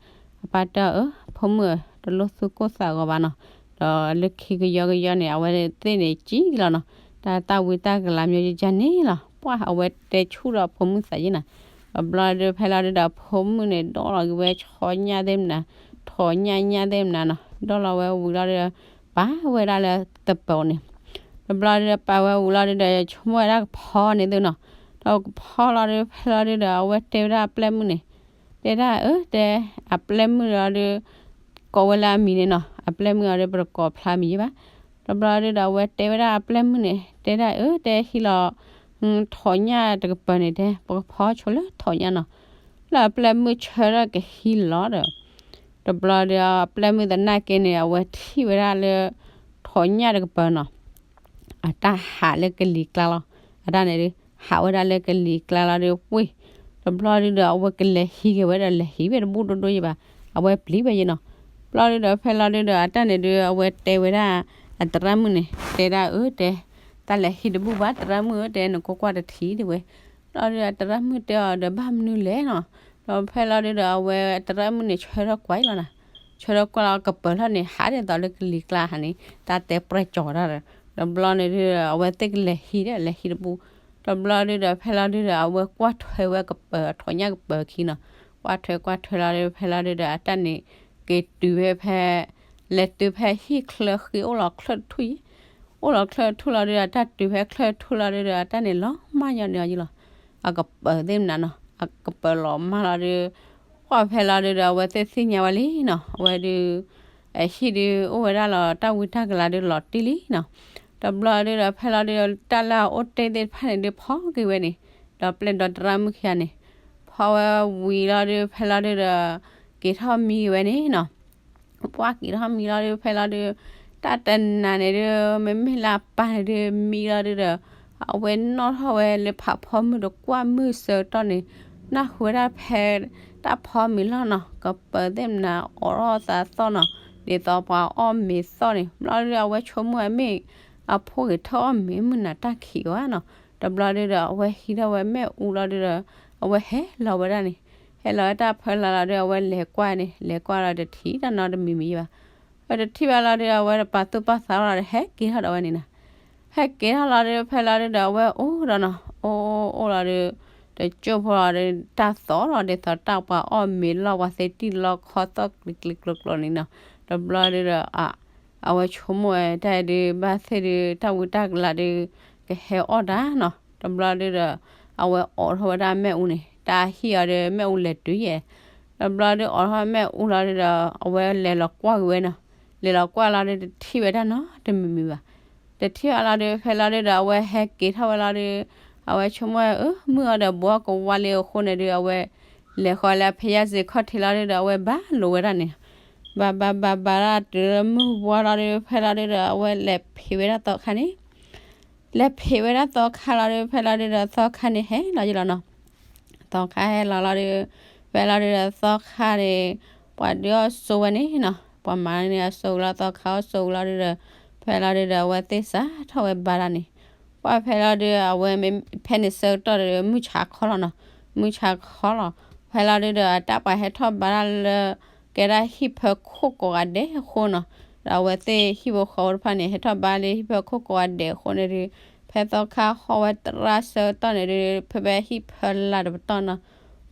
အပၢ်တဲအီၤအၢ ဖိမုၣ်ဧၢ တလိၣ်သူၣ်ကိၢ်သးဂီၤဘၣ်နီၤ, ဒီးလၢခံကယီကယီန့ၣ် အဝဲသ့ၣ်န့ၣ်ကံလီၤနီၤ, တၢ်တၢ်ဝံတၢ်ကလၤမ့ၢ်ယကန့ၣ်လီၤ, ပှၢ်အဝဲတဲဆူၣ်ဒီးအဖိမုၣ်သးယံနီၤ, တဘျီဒုဖဲလီၤဒုဒီး အဖိမုၣ်န့ၣ် ဒီလီၤက့ၤဝဲဆီညၣ်သ့ၣ်မနၤ, ထိးညၣ်ညၣ်သ့ၣ်မနၤနီၤ, ဒီလီၤဝဲဝံၤလီၤဒုဒီး ပာ်ဝဲဒၣ်လၢတပၢၤန့ၣ်, တဘျီဒုဒီးပာ်ဝဲဝံၤလီၤဒုဒီး ဆိကမိၣ်ဝဲဒၣ်ကဖီန့ၣ်သုနီၤ, ဒီးကဖီလီၤဒု ဖဲလီၤဒုဒီး အဝဲတဲဝဲဒၣ်အပျဲၢ်မုၣ်န့ၣ်, တဲဒၣ်အၢ တဲ အပျဲၢ်မုၣ်လီၤဒု ကိးဝဲလၢအမံၤန့ၣ်နီၤ, အပျဲၢ်မုၣ်အီၤဒု ပတကိးဖျါမံၤယံဘၣ်, တဘျီဒုဒီး အဝဲတဲဝဲဒၣ်အပျဲၢ်မုၣ်န့ၣ် တဲဒၣ်အၢ တဲဟံးလီၤ ထိးညၣ်တကပၤန့ၣ် တဲ ပကဖီဆိလၢထိးညၣ်နီၤ, လၢအပျဲၢ်မုၣ်ဆၢထၢၣ်ကဟံးလီၤဒီး တဘျီဒုအပျဲၢ်မုၣ်သနာ်က့န့ၣ် အဝဲထံၣ်ဝဲဒၣ်လၢ ထိးညၣ်တကပၤနီၤ, အတၢ်ဟးလၢကလံၤကျါလီၤ, အတၢ်န့ၣ်ဒု ဟးဝဲဒၣ်လၢကလံၤကျါလီၤဒု ဝ့ၢ် တဘျီဒုဒီး အဝဲကလဲၤဟံးက့ၤဝဲဒီး လဲၤဟံးဝဲတဘူၣ်ဒိၣ်ဒိၣ်ယံဘၣ်, အဝဲပျံၤဝဲယံနီၤ, ဘျီဒုဒီး ဖဲလီၤဒုဒီး အတၢ်န့ၣ်ဒု အဝဲတဲဝဲဒၣ် အသရၣ်မုၣ်န့ၣ် တဲဒၣ်အၢ တဲ တၢ်လဲၤဟံးတဘူၣ်ဘၣ် သရၣ်မုၣ်ဧၢ တဲ နကိးကွၢ်တထံၣ်တဲဝဲ, ဘျီဒုအသရၣ်မုၣ်တဲအီၤဒီး ဘၣ်မနုၤလဲၣ်နီၤ, ဒီးဖဲလီၤဒုဒီး အဝဲအသရၣ်မုၣ်န့ၣ် ဆၢထၢၣ်ကွၢ်လီၤနီၤ, ဆၢထၢၣ်ကွၢ်လီၤကပၢၤလီၢ်န့ၣ် ဟးဒ်သိးလၢကလံၤကျါဟးန့ၣ် တၢ်တဲပြဲၢ်ကၠီၤတၢ်ဒီး တဘျီန့ၣ်ဒုးဒီး အဝဲသ့ၣ်ကလဲၤဟံးဒီး လဲၤဟံးတပူၤ, တဘျီဒုးဒီး ဖဲလီၤဒုးဒီး အဝဲကွၢ်ထွဲဝဲကပၢၤ အထီၣ်ညၣ်ကပၢၤခံနီၤ, ကွၢ်ထွဲကွၢ်ထွဲလီၤဒုး ဖဲလီၤဒုးဒီး အတၢ်န့ၣ် က့ၤတုၤဝဲဖဲ လဲၤတုၤဖဲဟံၣ်ချၢဃံ အိၣ်လီၤချၢတထူၣ်ယဲၢ် အိၣ်လီၤချၢတထူၣ်လီၤဒုးဒီး အတၢ်တုၤဖဲချၢတထူၣ်လီၤဒုးဒီး အတၢ်န့ၣ်လီၤမၢ်ညီန့ၣ်အီၤယံလီၤ, အကပၢၤသ့ၣ်မနုၤနီၤ အကပၢၤလီၤမၢ်လီၤဒုး ကွၢ်ဖဲလီၤဒုးဒီး အဝဲသ့ၣ်သ့ၣ်ညါဝဲလံနီၤ, အဝဲဒုး အဟံၣ်ဒုးအိၣ်ဝဲဒၣ်လီၤ တၢ်ဝံတၢ်ကလၤဒုးလီၤတံၢ်လံနီၤ, တဘျီဒုးဒီး ဖဲလီၤဒုးဒီး တၢ်လၢအအိၣ်တ့ၢ်သ့ၣ်တဖၣ်န့ၣ်ဒုး ဖီက့ၤဝဲန့ၣ်, ဒီးပျဲၢ်ဒီတရၣ်မုၣ်ခံဂၤန့ၣ် ဖီဝဲဝံၤလီၤဒုး ဖဲလီၤဒုးဒီး က့ၤထီၣ်မံဝဲန့ၣ်နီၤ ပှၢ်က့ၤထီၣ်မံလီၤဒုး ဖဲလီၤဒုး တၢ်တနၤန့ၣ်ဒုး မ့မ့ၢ်လၢအပၢ်န့ၣ်ဒုး မံလီၤဒုးဒီး အဝဲနီၣ်ထီၣ်ဝဲလၢဖးဖီမုၢ်တကွၢ်မုၢ်ဆၢကတီၢ်န့ၣ် နၢ်ဟူဝဲဒၣ်ဖဲ တၢ်ဖီမံၤလီၢ်နီၤ ကပၢၤသ့ၣ်မနၤ အိးထီၣ်သးသီၣ်နီၤ ဒ်သိးပှၤအီၣ်မ့ၤသီၣ်န့ၣ် ဘျီဒုးအဝဲဆိကမိၣ်အမ့ၢ် အဖိဂ့ၤထၢၣ်အီၣ်မ့ၤမုၢ်နၤတၢ်ခံးဝဲနီၤ, တဘျီဒုးဒီး အဝဲဟံးထီၣ်ဝဲမ့ၣ်အူလီၤဒုးဒီး အဝဲဟဲလီၤဝဲဒၣ်န့ၣ် ဟဲလီၤဝဲတၢ်ဖဲလီၤလီၤဒုး အဝဲလဲၤကွၢ်န့ၣ် လဲၤကွၢ်လီၤတထံၣ်တၢ်နီတမံၤမံၤဘၣ်, အတထံၣ်ဘၣ်လီၤဒုး အဝဲတပာ်သူၣ်ပာ်သးလီၤဒီး ဟဲက့ၤထီၣ်ဒီးဝဲန့ၣ်နီၤ, ဟဲက့ၤထီၣ်လီၤဒုး ဖဲလီၤဒုးဒီး အဝဲအိၣ်ဒီးနီၤ အိၣ်အိၣ်လီၤဒုး တကၠိၢ်ဖိလီၤဒုး တၢ်သီၣ်လီၤ ဒ်သိးတၢ်ပှၤအီၣ်မ့ၤလီၢ် ပှၤသ့တံၢ်လီခီသီၣ်ကျံကျံကျိၤကျိၤန့ၣ်နီၤ, တဘျီဒုးဒီး အဝဲဆိကမိၣ်ဝဲတၢ်ဒုး ဘၣ်သ့ၣ်ဒုး တၢ်ဝံတၢ်ကလၤဒုး ကဟဲအီၣ်တၢ်နီၤ, တဘျီဒုးဒီး အဝဲအိးထီၣ်ဝဲဒၣ်မ့ၣ်အူန့ၣ် တၢ်ဟံၣ်အီၤဒုး မ့ၣ်အူလဲၤတုၤယဲၢ်, တဘျီဒုးအိးထီၣ်မ့ၣ်အူလီၤဒုးဒီး အဝဲလဲၤလီၤကွၢ်က့ၤဝဲနီၤ, လဲၤလီၤကွၢ်လီၤဒုး တထံၣ်ဝဲဒၣ်နီတမံၤမံၤဘၣ်, တထံၣ်ဘၣ်လီၤဒုး ဖဲလီၤဒုးဒီး အဝဲဟဲက့ၤထီၣ်ဝဲလီၤဒုး အဝဲဆိကမိၣ်ဝဲ အၢ မုၢ်အီၤဒီးဘှီကဝါလံအဃိန့ၣ်ဒုး အဝဲ လဲၤဃီၤလၢအဖဲယၢ်စ့ၤခီၣ်ထံးလီၤဒုးဒီး အဝဲဘၣ်လိာ်ဝဲဒၣ်န့ၣ် ဘၣ်ဘၣ်ဘၣ်ဘၣ်ဒၣ်တုၤလၢမုၢ်ဝါလီၤဒုး ဖဲလီၤဒုးဒီး အဝဲလဲၤဖံးဝဲဒၣ်သီခါန့ၣ်, လဲၤဖံးဝဲဒၣ်သီခါလီၤဒုး ဖဲလီၤဒုးဒီး သီခါန့ၣ်ဟဲလီၤယလီၤနီၤ, သီခါဟဲလီၤလီၤဒုး ဖဲလီၤဒုးဒီးသီခါန့ၣ် ပှၤဒုးအီၣ်ဆိဝဲန့ၣ်နီၤ, ပှၤမၤန့ၢ်အဆိလီၤ သီခါအီၣ်ဆိလီၤဒုးဒီး ဖဲလီၤဒုးဒီး အဝဲသ့ၣ်စးထီၣ်ဝဲဘါတၢ်န့ၣ်, ပှၢ်ဖဲလီၤဒုး အဝဲမ့ၢ်ဖဲန့ၣ်ဆၢကတီၢ်ဒီး မုၢ်ဆါခီလီၤနီၤ, မုၢ်ဆါခီလီၤ, ဖဲလီၤဒုးဒီး အတၢ်ပှၤဟဲထီၣ်ဘါတၢ်လၢ ကဲဒၣ်ဟံၣ်ဖၢခိၣ်ကိးဂၤဒဲးအဃိနီၤ, ဒီးအဝဲသ့ၣ်ဟံၣ်ဖိဃီဖိတဖၣ်န့ၣ် ဟဲထီၣ်ဘါလၢဟံၣ်ဖၢခိၣ်ကိးဂၤဒဲးအဃိန့ၣ်ဒုး ဖဲသီခါဟီၣ်ဝဲတရၣ်ဆၢကတီၢ်န့ၣ်ဒုး ဖဲဖဲဟံၣ်ဖၢလၢ်တပတီၢ်နီၤ,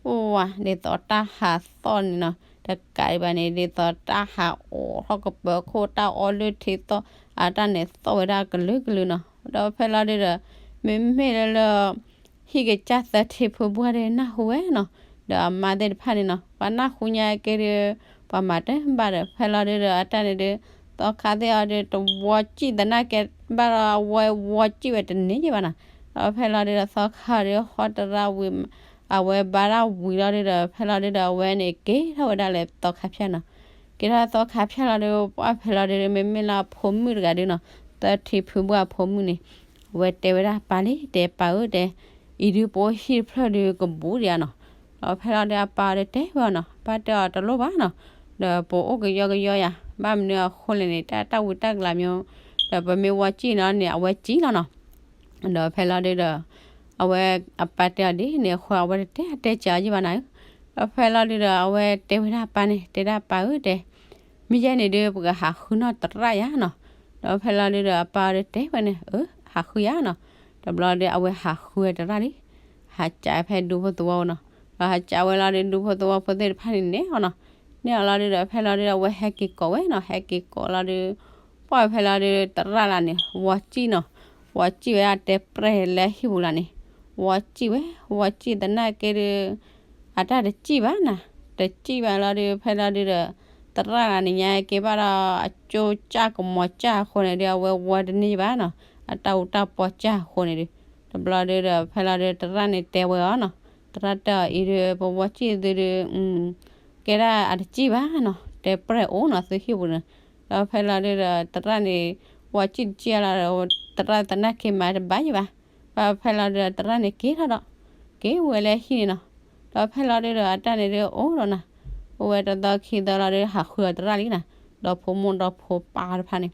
အိၣ်ဝါ ဒ်သိးတၢ်ဟးသီၣ်န့ၣ်နီၤ, တကးဒံးဘၣ်န့ၣ် ဒ်သိးတၢ်ဟးအိးထီၣ်ကပၢၤခိၣ် တၢ်အီလုၢ်ထံသီၣ် အတၢ်န့ၣ်သီၣ်ဝဲဒၣ်ကလုာ်ကလုာ်နီၤ, ဒီးဖဲလီၤဒုးဒီး မ့မ့ၢ်လၢလၢ ဟံၣ်ကစၢ်သၢထံဖုဘှၢ်ဒုးနၢ်ဟူဝဲနီၤ, ဒီးအမါသ့ၣ်တဖၣ်န့ၣ်နီၤ ပှၤနၢ်ဟူညါက့ဒုး ပှၤမၤတဘၣ်ဒီး ဖဲလီၤဒုးဒီး အတၢ်န့ၣ်ဒုး သီခါသ့ၣ်အီၤဒုး တဝီစံၣ်သနာ်က့ဘၣ်ဒီး အဝဲဝီစံၣ်ဝဲတန့ၢ်ယဲၢ်ဘၣ်နီၤ, ဒီးဖဲလီၤဒုးဒီး သီခါဒုးဟီၣ်တရၣ်ဝံၤ အဝဲဘါတၢ်ဝံၤလီၤဒုးဒီး ဖဲလီၤဒုးဒီး အဝဲန့ၣ်က့ၤထီၣ်ဝဲဒၣ်လၢသီခါဖၠၣ်နီၤ, က့ၤထီၣ်သီခါဖၠၣ်လီၤဒုး ပှၢ်ဖဲလီၤဒုး မ့မ့ၢ်လၢအဖိမုၣ်တဂၤဒုးနီၤ သၢထံဖုဘှၢ်အဖိမုၣ်န့ၣ် အဝဲတဲဝဲဒၣ်ပၢ်လံ တဲပၢ်ဧၢတဲ အံၤဒုးပအိၣ်ဟံၣ်တဖျၢၣ်ဒုးကဘူးဒံးဧါနီၤ, ဒီးဖဲလီၤဒုးအပၢ်အီၤဒုးတဲဝဲအီၤနီၤ ပၢ်တဲအီၤတလိၣ်ဘၣ်နီၤ, ဒီးပအိၣ်ကယီကယီယၤ ဘၣ်မနုၤအဃိလဲၣ်န့ၣ် တၢ်တၢ်ဝံတၢ်ကလၤမ့ၢ် ဒီးပမ့ၢ်ဝီစံၣ်နီၤန့ၣ် အဝဲစံၣ်လီၤနီၤ ဒီးဖဲလီၤဒုးဒီး အဝဲအပၢ်တဲအီၤဒ်န့ၣ်အဃိ အဝဲတတဲအတဲစၢၤအီၤယံၣ်ဘၣ်နၤဧၢ, ဒီးဖဲလီၤဒုးဒီး အဝဲတဲဝဲဒၣ်အပၢ်န့ၣ် တဲဒၣ်ပၢ်ဧၢတဲ မ့ၢ်ယဲန့ၣ်ဒုး ပကဟးဃုနီၢ်တရၣ်ယၤနီၤ, ဒီးဖဲလီၤဒုးဒီး အပၢ်အီၤဒုးတဲဝဲန့ၣ် အၢ ဟးဃုယၤနီၤ, တဘျီဒုး အဝဲဟးဃုဝဲတရၣ်လံ, ဟးကးဖဲဒူဖိသဝီနီၤ, ဒီးဟးကးဝဲလီၤဒုး ဒူဖိသဝီဖိသ့ၣ်တဖၣ်န့ၣ်နဲၣ်အီၤနီၤ, နဲၣ်အီၤလီၤဒုးဒီး ဖဲလီၤဒုးဒီး အဝဲဟဲက့ၤကိးဝဲနီၤ, ဟဲက့ၤကိးလီၤဒုး ပှၢ်ဖဲလီၤဒုး တရၣ်လၢန့ၣ် ဝီစံၣ်နီၤ, ဝီစံၣ်ဝဲဒၣ်တဲပြဲၢ်လၢဟံၣ်ပူၤလၢန့ၣ်, ဝီစံၣ်ဝဲ ဝီစံၣ်သနာ်က့ဒုး အတၢ်တစံၣ်ဘၣ်နၤ, တစံၣ်ဘၣ်လီၤဒုး ဖဲလီၤဒုးဒီး တရၣ်လၢန့ၣ်ညါက့ဘၣ်ဒီး အကၠိကၢ်ကမီၤကၢ်အဃိန့ၣ်ဒုး အဝဲဝီတန့ၢ်ဘၣ်နီၤ, အတၢ်အူတၢ်ပီကၢ်အဃိန့ၣ်ဒုး တဘျီဒုးဒီး ဖဲလီၤဒုး တရၣ်န့ၣ်တဲဝဲအီၤနီၤ, တရၣ်တဲအီၤအံၤဒုး ပဝီစံၣ်သုဒုး ကဲဒၣ်အတစံၣ်ဘၣ်နီၤ, တဲပြဲၢ်အိၣ်နီၤ သုဟံၣ်ပူၤန့ၣ်, ဒီးဖဲလီၤဒုးဒီး တရၣ်န့ၣ် ဝီစံၣ်တစံၣ်လီၤဒီး တရၣ်သနာ်က့မၤတဘၣ်ယံၣ်ဘၣ်, ဘၣ်ဖဲလီၤဒုးဒီး တရၣ်န့ၣ်က့ၤထီၣ်ဒီး က့ၤဝဲလၢဟံၣ်န့ၣ်နီၤ, ဒီးဖဲလီၤဒုးဒီး အတၢ်န့ၣ်ဒုးအိၣ်ဒီးနၤ, အိၣ်ဝဲတသီခံသီလီၤဒုး ဟးဃုအီၤတရၣ်လံနၤ, ဒီးဖိမိၢ်ဒီးဖိပၢ်တဖၣ်န့ၣ်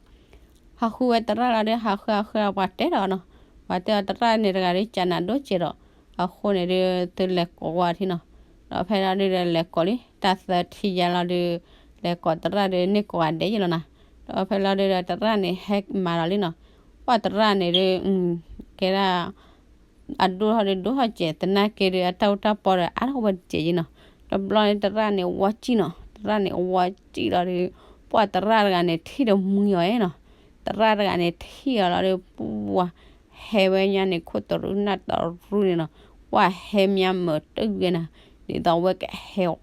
ဟးဃုဝဲတရၣ်လီၤဒုး ဟးဃုဟးဃုဒီး ပှၤတဲဒီးနီၤ, ပှၤတဲအီၤတရၣ်န့ၣ်တဂၤဒုး ကနးဒိၣ်စဲးဒီး အဃိန့ၣ်ဒုး သုလဲၤကိးဝဲအီၤထံနီၤ, ဒီးဖဲလီၤဒုးဒီး လဲၤကိးလံ တၢ်သၢထံယါလီၤဒုး လဲၤကိးသရၣ်ဒီးန့ၢ်ကိးဂၤဒဲးယဲလီၤနၤ. ဒီးဖဲလီၤဒုဒီးသရၣ်န့ၣ်ဟဲမၤဒီးလံနီၤ. ပှၢ်သရၣ်န့ၣ်ဒုး ကဲဒၣ် အဒိၣ်ထီၣ်ဒုးဒိၣ်ထီၣ်စဲး သနာ်က့ဒုး အတၢ်အူတၢ်ပီဒီးအါထီၣ်ဝဲတစဲးယဲနီၤ. တဘျီန့ၣ်သရၣ်န့ၣ်ဝီစံၣ်နီၤ, သရၣ်န့ၣ်ဝီစံၣ်လီၤဒီး ပှၢ်သရၣ်တဂၤန့ၣ်ထံၣ်ဒီးမှံအီၤနီၤ. သရၣ်တဂၤန့ၣ်ထံၣ်အီၤလီၤဒီး ပှၢ် ဟဲဝဲညါန့ၣ် ခိၣ်တရူးနၢ်တရူးန့ၣ်နီၤ. ပှၢ်ဟဲမါမုာ်တဂ့ၤနၤ, ဒ်သိးအဝဲကဟဲအီၣ်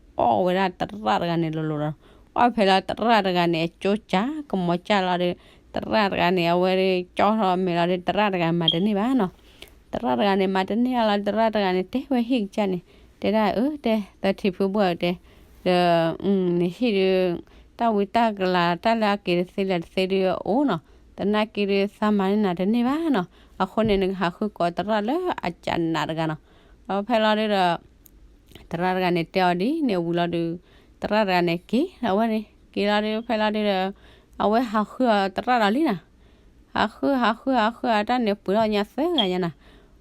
ဝဲဒၣ်သရၣ်တဂၤန့ၣ်လိၤလိၤလီၤ. ပှၢ်ဖဲလီၤသရၣ်တဂၤန့ၣ် အကၠိကၠးကမီၤကၠၢ်လီၤဒီး သရၣ်တဂၤန့ၣ် အဝဲဒုးကၠီထီၣ်မဲာ်လီၤဒီး သရၣ်တဂၤမၤတန့ၢ်ဘၣ်နီၤ. သရၣ်တဂၤန့ၣ် မၤတန့ၢ်အီၤလီၤ သရၣ်တဂၤန့ၣ် တဲဝဲဟံၣ်ကစၢ်န့ၣ် တဲဒၣ်အၢ တဲ သထံဖုဘှၢ်တဲ ဒီး နဟံၣ်ဒုး တၢ်ဝံတၢ်ကလၤ တၢ်လၢအက့ၤတသ့လဲၤတသ့ဒုးအိၣ်နီၤ. သနာ်က့ဒုး သးမၤန့ၢ်နၤတန့ၢ်ဘၣ်နီၤ. အဃိန့ၣ် နကဟးဃုကိးသရၣ်လၢအကၠးနးတဂၤနီၤ. ဒီးဖဲလီၤဒုဒီး သရၣ်တဂၤန့ၣ်တဲအီၤဒ်န့ၣ်ဝံၤလီၤဒုး သရၣ်တဂၤန့ၣ်က့ၤဒီးဝဲန့ၣ် က့ၤလီၤဒုး ဖဲလီၤဒုဒီး အဝဲဟးဃုအီၤသရၣ်လီၤလံနီၤ. ဟးဃု ဟးဃု ဟးဃု အတၢ်န့ၣ်ပှ့ၤထီၣ်ညါသၢဂၤညါနီၤ.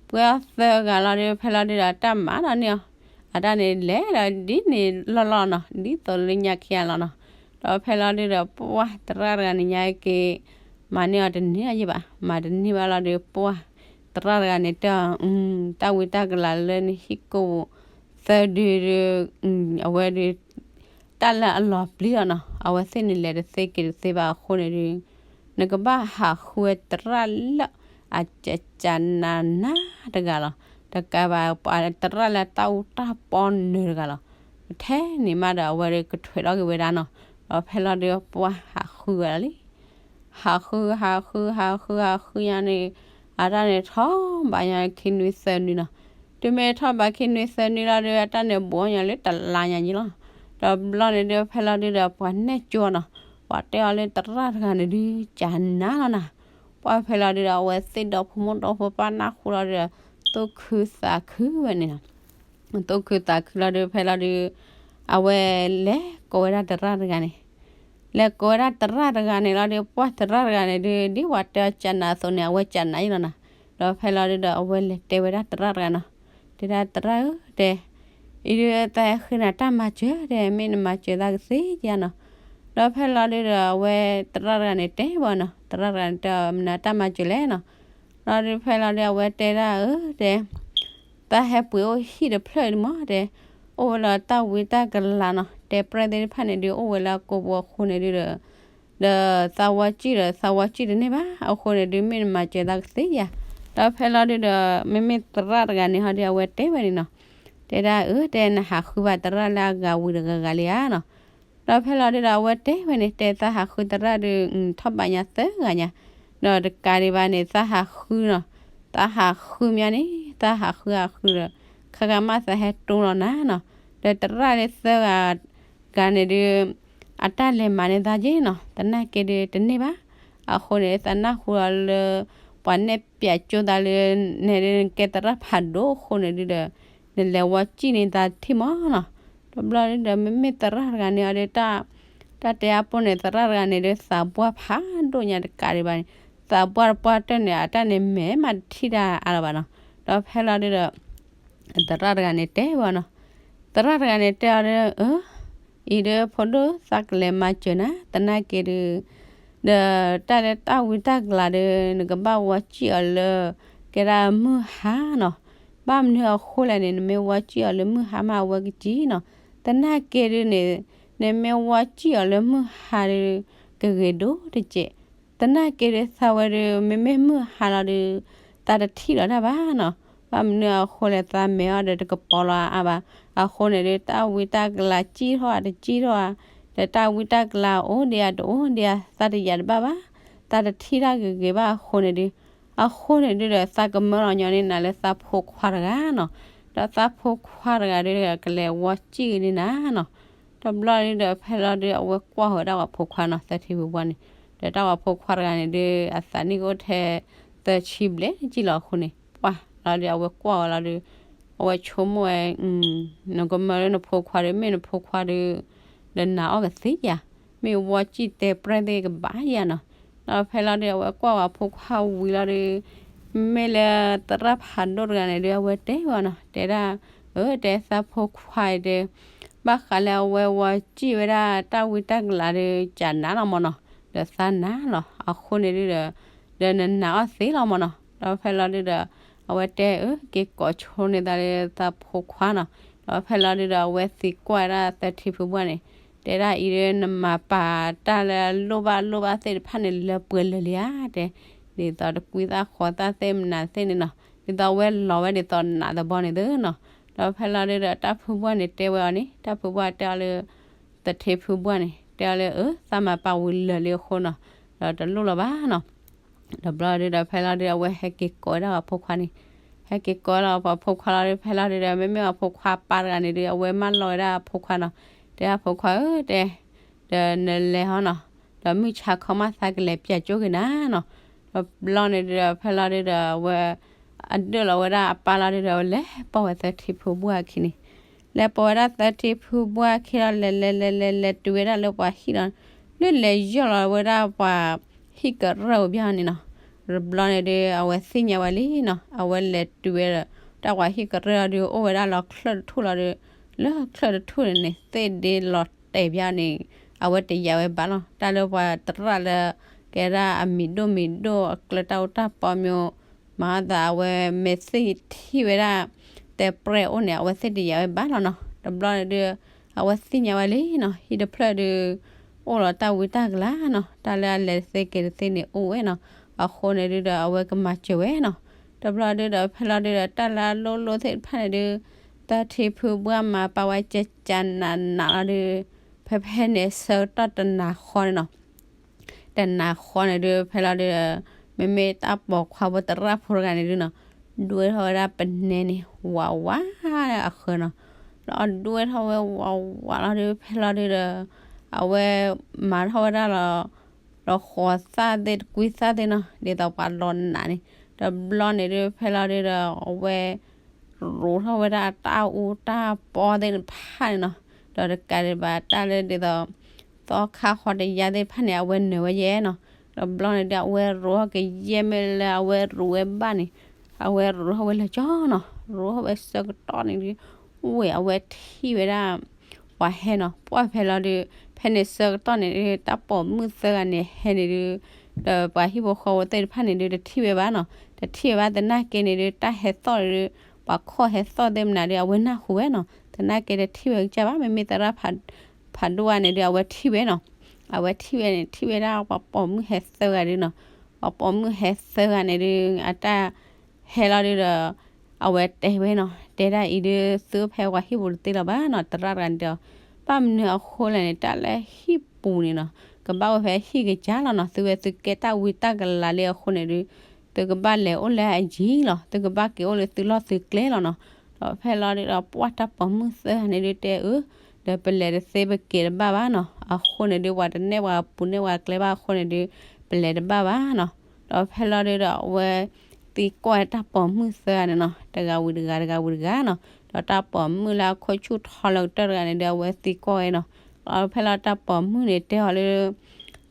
ပှ့ၤထီၣ်သၢဂၤလီၤဒုး ဖဲလီၤဒုဒီး အတၢ်မၤဒီးန့ၢ်အီၤ အတၢ်န့ၣ်လဲၤဒီးဒ်န့ၣ်လီၢ်လီၢ်နီၤ, ဒ်သိးလၢညါခံဂၤလီၤနီၤ. ဒီးဖဲလီၤဒုဒီး ပှၢ်သရၣ်တဂၤန့ၣ်ညါက့ၤ မၤန့ၢ်အီၤတန့ၢ်အီၤယဲဘၣ်, မၤတန့ၢ်ဘၣ်လီၤဒုး ပှၢ်သရၣ်တဂၤန့ၣ်တဲအီၤ တၢ်ဝံတၢ်ကလၤလၢနဟံၣ်ကိၢ်သၢဒုဒု အဝဲဒုး တၢ်လၢအလီၤပျံၤအီၤနီၤ, အဝဲသ့ၣ်န့ၣ်လဲၤတသ့က့ၤတသ့ဘၣ်အဃိန့ၣ်ဒုး နကဘၣ်ဟးဃုဝဲသရၣ်လၢအကၠးနးနးတဂၤလီၤ. တကးဘၣ် ပှၤသရၣ်လၢတၢ်အူတၢ်ပီနၢၤတဂၤလီၤ. ထဲန့ၣ်မးဒီးအဝဲဒုးကထွဲးထီၣ်က့ၤဝဲဒၣ်နီၤ. ဒီးဖဲလီၤဒုးပှၢ်ဟးဃုဝဲဒၣ်လံ ဟးဃု ဟးဃု ဟးဃု ဟးဃုညါန့ၣ် အတၢ်န့ၣ်ထီၣ်ဘးညါခံနွံသၢနွံနီၤ. တုၤမ့ၢ်ထီၣ်ဘးခံနွံသၢနွံလီၤဒုး အတၢ်န့ၣ်ဘူးအီၣ်ညါလၢတလါညါယဲလီၤ. ဒီးဘျီန့ၣ်ဒုး ဖဲလီၤဒုးဒီး ပှၤနဲၣ်ကၠိနီၤ, ပှၤတဲအီၤလၢသရၣ်တဂၤန့ၣ်ဒုး ကၠးနးလီၤနၤ. ပှၢ်ဖဲလီၤဒုးဒီး အဝဲသ့ၣ်ဒီဖိမိၢ်ဒီဖိပၢ်နၢ်ဟူလီၤဒုးဒီး သူၣ်ခုသးခုဝဲန့ၣ်နီၤ. သူၣ်ခုသးခုလီၤဒုး ဖဲလီၤဒုး အဝဲလဲၤကိးဝဲဒၣ်သရၣ်တဂၤန့ၣ် လဲၤကိးဝဲဒၣ်သရၣ်တဂၤန့ၣ်လီၤဒုး ပှၢ်သရၣ်တဂၤန့ၣ်ဒုး ဒ်ပှၤတဲအီၤကၠးနးအသိးန့ၣ် အဝဲကၠးနးယဲလီၤနီၤ. ဒီးဖဲလီၤဒုးဒီး အဝဲလဲၤတဲဝဲဒၣ်သရၣ်တဂၤနီၤ, တဲဒၣ်သရၣ်ဧၢ တဲ အံၤဒုးသးဟဲဃ့နၤတၢ်မၤစၢၤ တဲ မ့ၢ်နမၤစၢၤသးကသ့ဧါနီၤ. ဒီးဖဲလီၤဒုးဒီး အဝဲသရၣ်တဂၤန့ၣ်တဲဝဲနီၤ, သရၣ်တဂၤန့ၣ်တဲအီၤ မနုၤတၢ်မၤစၢၤလဲၣ်နီၤ. လီၤဒုးဖဲလီၤဒုး အဝဲတဲဒၣ်အၢ တဲ သးဟဲပှ့ၤအိၣ်ဟံၣ်တဖျၢၣ်ဒုးမး တဲ အိၣ်ဝဲလၢတၢ်ဝံတၢ်ကလၤနီၤ, တဲပြဲၢ်သ့ၣ်တဖၣ်န့ၣ်ဒုး အိၣ်ဝဲလၢအကိာ်ပူၤအဃိန့ၣ်ဒုးဒီး ဒီးသးဝီစံၣ်ဒီး သးဝီစံၣ်တန့ၢ်ဘၣ် အဃိန့ၣ်ဒုး မ့ၢ်နမၤစၢၤသးကသ့ဧါ. ဒီးဖဲလီၤဒုးဒီး မ့မ့ၢ်သရၣ်တဂၤန့ၣ်ဟီဒုး အဝဲတဲဝဲန့ၣ်နီၤ, တဲဒၣ်အၢ တဲနဟးဃုဘၣ်သရၣ်လၢအဂၤဝံၤတဂၤဂၤလံဧါနီၤ. ဒီးဖဲလီၤဒုးဒီး အဝဲတဲဝဲန့ၣ် တဲသးဟးဃုသရၣ်ဒုး ထီၣ်ဘးညါသၢဂၤညါ, ဒီးတကးဒံးဘၣ်န့ၣ် သးဟးဃုနီၤ, သးဟးဃုမးန့ၣ် သးဟးဃုဟးဃုဒီး ခါခါမးသးဟဲတိၢ်လီၤနၤနီၤ, ဒီးသရၣ်လၢသၢဂၤ ဂၤန့ၣ်ဒုး အတၢ်လဲၤမၤန့ၢ်သးက့နီၤ, သနာ်က့ဒုးတန့ၢ်ဘၣ်. အဃိန့ၣ် သးနၢ်ဟူလီၤလၢ ပှၤနဲၣ်ပၠးကၠိသးလၢ နဲဒုးနကဲသရၣ်ဖးဒိၣ်အဃိန့ၣ်ဒုးဒီး နလဲၤဝီစံၣ်န့ၢ်သးတထံၣ်မးနီၤ. တဘျီဒုးဒီး မ့မ့ၢ်သရၣ်တဂၤန့ၣ်အီၤဒုး တၢ်တဲအါပူၤန့ၣ် သရၣ်တဂၤန့ၣ်ဒုး သးပှၢ်ဖးဒိၣ်ညါတကးဒံးဘၣ်န့ၣ် သးပှၢ်တပှၢ်တၢၢ်န့ၣ် အတၢ်န့ၣ်မဲာ်မးတထံၣ်တၢ်အါလၢၤဘၣ်နီၤ. ဒီးဖဲလီၤဒုးဒီး သရၣ်တဂၤန့ၣ်တဲဝဲနီၤ, သရၣ်တဂၤန့ၣ်တဲအီၤဒုး အၢ အံၤဒုးဖိဒိၣ်သးကလဲၤမၤစၢၤနၤ သနာ်က့ဒုး ဒီးတၢ်လၢတၢ်ဝံတၢ်ကလၤဒုး နကဘၣ်ဝီစံၣ်အီၤလၢ ကဲဒၣ်မုၢ်ဟါနီၤ. ဘၣ်မနုၤအဃိလဲၣ်န့ၣ် နမ့ၢ်ဝီစံၣ်အီၤလၢမုၢ်ဟါမးအဝဲကစံၣ်နီၤ. သနာ်က့ဒုးန့ၣ် နမ့ၢ်ဝီစံၣ်အီၤလၢမုၢ်ဟါဒုး ကဂ့ၤဒိၣ်တစဲး သနာ်က့ဒုးသးဝဲဒုး မ့မ့ၢ်မုၢ်ဟါလီၤဒုး သးတထံၣ်လီၤတၢ်ဘၣ်နီၤ. ဘၣ်မနုၤအဃိလဲၣ် သးမဲာ်အီၤဒီးတကပီၤလီၤအါဘၣ်. အဃိန့ၣ်ဒုး တၢ်ဝံတၢ်ကလၤစံၣ်ထီၣ်ဧါတစံၣ်ထီၣ်ဧါ ဒီးတၢ်ဝံတၢ်ကလၤအိၣ်ဒံးဧါတအိၣ်ဒံးဧါ သးတယာ်တဘၣ်ဘၣ်. သးတထံၣ်တၢ်ဂ့ၤဂ့ၤဘၣ်အဃိန့ၣ်ဒုး အဃိန့ၣ်ဒုးဒီး သးကမၢလီၤညီန့ၢ်နၤလၢသးဖိခွါတဂၤနီၤ. ဒီးသးဖိခွါတဂၤဒုး ကလဲၤဝီစံၣ်န့ၢ်နၤနီၤ. တဘျီဒုးဒီး ဖဲလီၤဒုး အဝဲကွၢ်ဃီၤတၢ်ဝဲဖိခွါနီၤ သထံပူၤဘီန့ၣ်, ဒီးတၢ်ဝဲဖိခွါတဂၤန့ၣ်ဒုး အသးနံၣ်ကအိၣ်ထဲ သၢဆံဘျဲၣ်ကံၢ်လီၤအဃိန့ၣ် ပှၢ်လီၤဒုး အဝဲကွၢ်ဝဲလီၤဒုး အဝဲဆိကမိၣ်ဝဲ နကမၢလၢနဖိခွါဒုး မ့ၢ်နဖိခွါဒုး ဒီးနၤအီၣ်ကသ့ဧါ, မ့ၢ်ဝီစံၣ်တဲပြဲၢ်သ့ၣ်ကဘၣ်ဧါနီၤ. ဒီးဖဲလီၤဒုး အဝဲကွၢ်ဝဲဖိခွါဝံၤလီၤဒုး မ့မ့ၢ်လၢသရၣ်ဖးဒိၣ်တဂၤန့ၣ်ဒုး အဝဲတဲဝဲနီၤ တဲဒၣ် အၢ တဲသးဖိခွါအံၤတဲ ဘၣ်ဃးလၢအဝဲဝီၤစံၣ်ဝဲဒၣ်တၢ်ဝံတၢ်ကလၤဒီး ကးနးလီၤမၢ်နီၤ, ဒီးသးနးလီၤ. အဃိန့ၣ်ဒုဒီး ဒီးနနးအီၣ်သ့လီၤမၢ်နီၤ. ဒီးဖဲလီၤဒုဒီး အဝဲတဲအၢ က့ၤကိးဆိန့ၢ်သးလၢသးဖိခွါနီၤ. ဒီးဖဲလီၤဒုဒီး အဝဲသံကွၢ်ဝဲဒၣ်သၢထံဖုဘှၢ်န့ၣ်, တဲဒၣ်အံၤဒီး နမၤပာ်တၢ်လၢအလိၣ်ဘၣ်လိၣ်ဘၣ်သ့ၣ်တဖၣ်န့ၣ် လၢပှဲၤလၢာ်လံဧါ တဲ, ဒ်သိးတကွံသၣ်ဃီၤသၣ်သ့ၣ်မနုၤသ့ၣ်န့ၣ်နီၤ, ဒ်သိးအဝဲလီၤဝဲဒ်သိးနးသဘီန့ၣ်သုနီၤ. ဒီးဖဲလီၤဒုဒီး တၢ်ဖုဘှၢ်န့ၣ်တဲဝဲအီၤန့ၣ်, တၢ်ဖုဘှၢ်တဲအီၤလၢ သထ့ဖုဘှၢ်န့ၣ် တဲအီၤလၢ အၢ သးမၤပာ်ဝံၤလၢာ်လံအဃိနီၤ, ဒီးတလိၣ်လၢၤဘၣ်နီၤ. တဘျီဒုဒီး ဖဲလီၤဒုဒီး အဝဲဟဲက့ၤကိးဝဲဒၣ်ပှၤဖိခွါန့ၣ်, ဟဲက့ၤကိးလီၤပှၤဖိခွါလီၤဒု ဖဲလီၤဒုဒီး မ့မ့ၢ်ပှၤဖိခွါပၢ်တဂၤန့ၣ်ဒု အဝဲမၢလီၤဝဲဒၣ်အဖိခွါနီၤ, တဲဒၣ်ဖိခွါဧၢ တဲ ဒီးနလဲၤဟီနီၤ, ဒီးမုၢ်ဆါခီမးသးကလဲၤပၠးကၠိက့ၤနၤနီၤ. တဘျီန့ၣ်ဒုဒီး ဖဲလီၤဒုဒီး အဝဲ အဒၢၣ်လီၤဝဲဒၣ်အပၢ်လီၤဒုဒီး အဝဲလဲၤပိာ်ဝဲသၢထံဖုဘှၢ်အခံန့ၣ်, လဲၤပိာ်ဝဲဒၣ်သၢထံဖုဘှၢ်အခံဒီး လဲၤလဲၤလဲၤလဲၤလဲၤတုၤဝဲဒၣ်လၢပှၤဟံၣ်ဒီး လၢလဲၤယီၢ်လီၤဝဲဒၣ်ပှၤဟံၣ်ကရၢၢ်အဘၣ်န့ၣ်နီၤ. တဘျီန့ၣ်ဒု အဝဲသ့ၣ်ညါဝဲလံနီၤ, အဝဲလဲၤတုၤဝဲဒီး တၢ်ပှၤဟံၣ်ကရၢၢ်အီၤဒု အိၣ်ဝဲဒၣ်လီၤချၢၣ်တထူၣ်လီၤဒု, လၢချၢၣ်တထူၣ်န့ၣ်န့ၣ် သ့ၣ်ဒ့လီၤတဲာ်ဘၣ်န့ၣ် အဝဲတယာ်ဝဲဘၣ်လီၤ. တၢ်လၢပှၤသရၣ်လၢ ကဲဒၣ်အမံၤဒိၣ်မံၤဒိၣ်အကျဲတၢ်အိၣ်တၢ်ပီမ့ၢ် မၤအသးအဝဲမ့ၢ်သ့ၣ်ထံၣ်ဝဲဒၣ် တဲပြဲၢ်အိၣ်န့ၣ် အဝဲသ့ၣ်တယာ်ဝဲဘၣ်လီၤနီၤ. တဘျီန့ၣ်ဒု အဝဲသ့ၣ်ညါဝဲလံနီၤ, ဟံၣ်တဖျၢၣ်ဒု အိၣ်လီၤတၢ်ဝံတၢ်ကလၤနီၤ, တၢ်လၢအလဲၤတသ့က့ၤတသ့န့ၣ်အိၣ်ဝဲနီၤ. အဃိန့ၣ်ဒုဒီး အဝဲကမၤစၢၤဝဲနီၤ. တဘျီဒုဒီး ဖဲလီၤဒုဒီး တၢ်လၢအလိၣ်လိၣ်သ့ၣ်တဖၣ်န့ၣ်ဒု သၢထံဖုဘှၢ်မၤပာ်ဝဲကကနးနးလီၤဒု ဖဲဖဲန့ၣ်ဆၢကတီၢ်တနၤဃီန့ၣ်နီၤ တနၤဃီန့ၣ်ဒု ဖဲလီၤဒုဒီး မ့မ့ၢ်တၢ်ပိာ်ခွါဖိသရၣ်ဖိတဂၤန့ၣ်ဒုနီၤ, ဒွဲထီၣ်ဝဲဒၣ်ပနဲန့ၣ် ဝးဝးအဃၢၤနီၤ, ဒီးဒွဲထီၣ်ဝဲဝးဝးလီၤဒု ဖဲလီၤဒုဒီး အဝဲမၤထီၣ်ဝဲဒၣ်လီၤ လီၤဃီၤသၣ်သ့ၣ်တကွံသၣ်သ့ၣ်နီၤ ဒ်သိးပှၤလီၤနးန့ၣ်, တဘျီန့ၣ်ဒု ဖဲလီၤဒုဒီး အဝဲ ရိးထီၣ်ဝဲဒၣ်တၢ်အူတၢ်ပီသ့ၣ်တဖၣ်န့ၣ်နီၤ, ဒီးတကးဒံးဘၣ်တၢ်လၢဒ်သိး သီခါဃီတယါသ့ၣ်တဖၣ်န့ၣ် အဝဲနၢၤဝဲယဲနီၤ, တဘျီန့ၣ်ဒု အဝဲရိးထီၣ်ကယဲၢ်မ့ၢ်လၢအဝဲရိးဝဲဘၣ်န့ၣ်, အဝဲရိးထီၣ်ဝဲလၢာ်ကၠီနီၤ, ရိးထီၣ်ဝဲဆၢကတီၢ်န့ၣ်ဒု ဝဲၢ်အဝဲထံၣ်ဝဲဒၣ် ပှၤဟဲနီၤ, ပှၢ်ဖဲလီၤဒု ဖဲန့ၣ်ဆၢကတီၢ်န့ၣ်ဒု တၢ်ပိာ်မုၣ်သၢဂၤန့ၣ်ဟဲန့ၣ်ဒု ဒီးပှၤဟံၣ်ဖိဃီဖိသ့ၣ်တဖၣ်န့ၣ်ဒု တထံၣ်ဝဲဘၣ်နီၤ, တထံၣ်ဝဲဘၣ်သနာ်က့န့ၣ်ဒု တၢ်ဟဲသီၣ်န့ၣ်ဒု ပှၤခီၣ်ဟဲသီၣ်သ့ၣ်မနုၤဒု အဝဲနၢ်ဟူဝဲနီၤ, သနာ်က့တထံၣ်ဝဲကစၢ်ဘၣ်, မ့မ့ၢ်သရၣ်ဖးဒိၣ်ဧါန့ၣ်ဒု အဝဲထံၣ်ဝဲနီၤ, အဝဲထံၣ်ဝဲန့ၣ် ထံၣ်ဝဲဒၣ်ပှၤပိာ်မုၣ်ဟဲသၢဂၤဒုနီၤ, ပှၤပိာ်မုၣ်ဟဲသၢဂၤန့ၣ်ဒု အတၢ် ဟဲလီၤဒုဒီး အဝဲတဲဝဲနီၤ, တဲဒၣ်အံၤဒု သုအိၣ်ဖဲပှၤဟံၣ်ပူၤတသ့လၢၤဘၣ်နီၤ, သရၣ်တဂၤန့ၣ်တဲအီၤ, ဘၣ်မနုၤအဃိလဲၣ်န့ၣ် တၢ်လၢဟံၣ်ပူၤန့ၣ်နီၤ ကဘၣ်အိၣ်ဖဲဟံၣ်ကစၢ်လီၤနီၤ, သုဝဲသုကဲတၢ်ဝံတၢ်ကလၤလံအဃိန့ၣ်ဒု သုကဘၣ်လဲၤအိၣ်လၢအယံၤလီၤ, သုကဘၣ်က့ၤအိၣ်လၢသုလီၢ်သုကျဲလီၤနီၤ, ဒီးဖဲလီၤဒုဒီး ပှၢ်တၢ်ပိာ်မုၣ်သၢဂၤန့ၣ်ဒုတဲအၢ ဒီးပလဲၤတသ့ပက့ၤတဘၣ်ဘၣ်နီၤ, အဃိန့ၣ်ဒု ပှၤတနဲၣ်ပှၤပူၤနဲၣ်ပှၤကျဲဘၣ်အဃိန့ၣ်ဒု ပလဲၤတဘၣ်ဘၣ်နီၤ, ဒီးဖဲလီၤဒုဒီး အဝဲ သံကွၢ်တၢ်ပိာ်မုၣ်သၢဂၤန့ၣ်နီၤ, တဂၤဝံၤတဂၤ တဂၤဝံၤတဂၤနီၤ, ဒီးတၢ်ပိာ်မုၣ်လၢအခိၣ်ဆူၣ်ထီလၢကတၢၢ်တဂၤန့ၣ်ဒု အဝဲသံကွၢ်ဝဲနီၤ, ဒီးဖဲလီၤတၢ်ပိာ်မုၣ်န့ၣ်တဲအီၤလၢ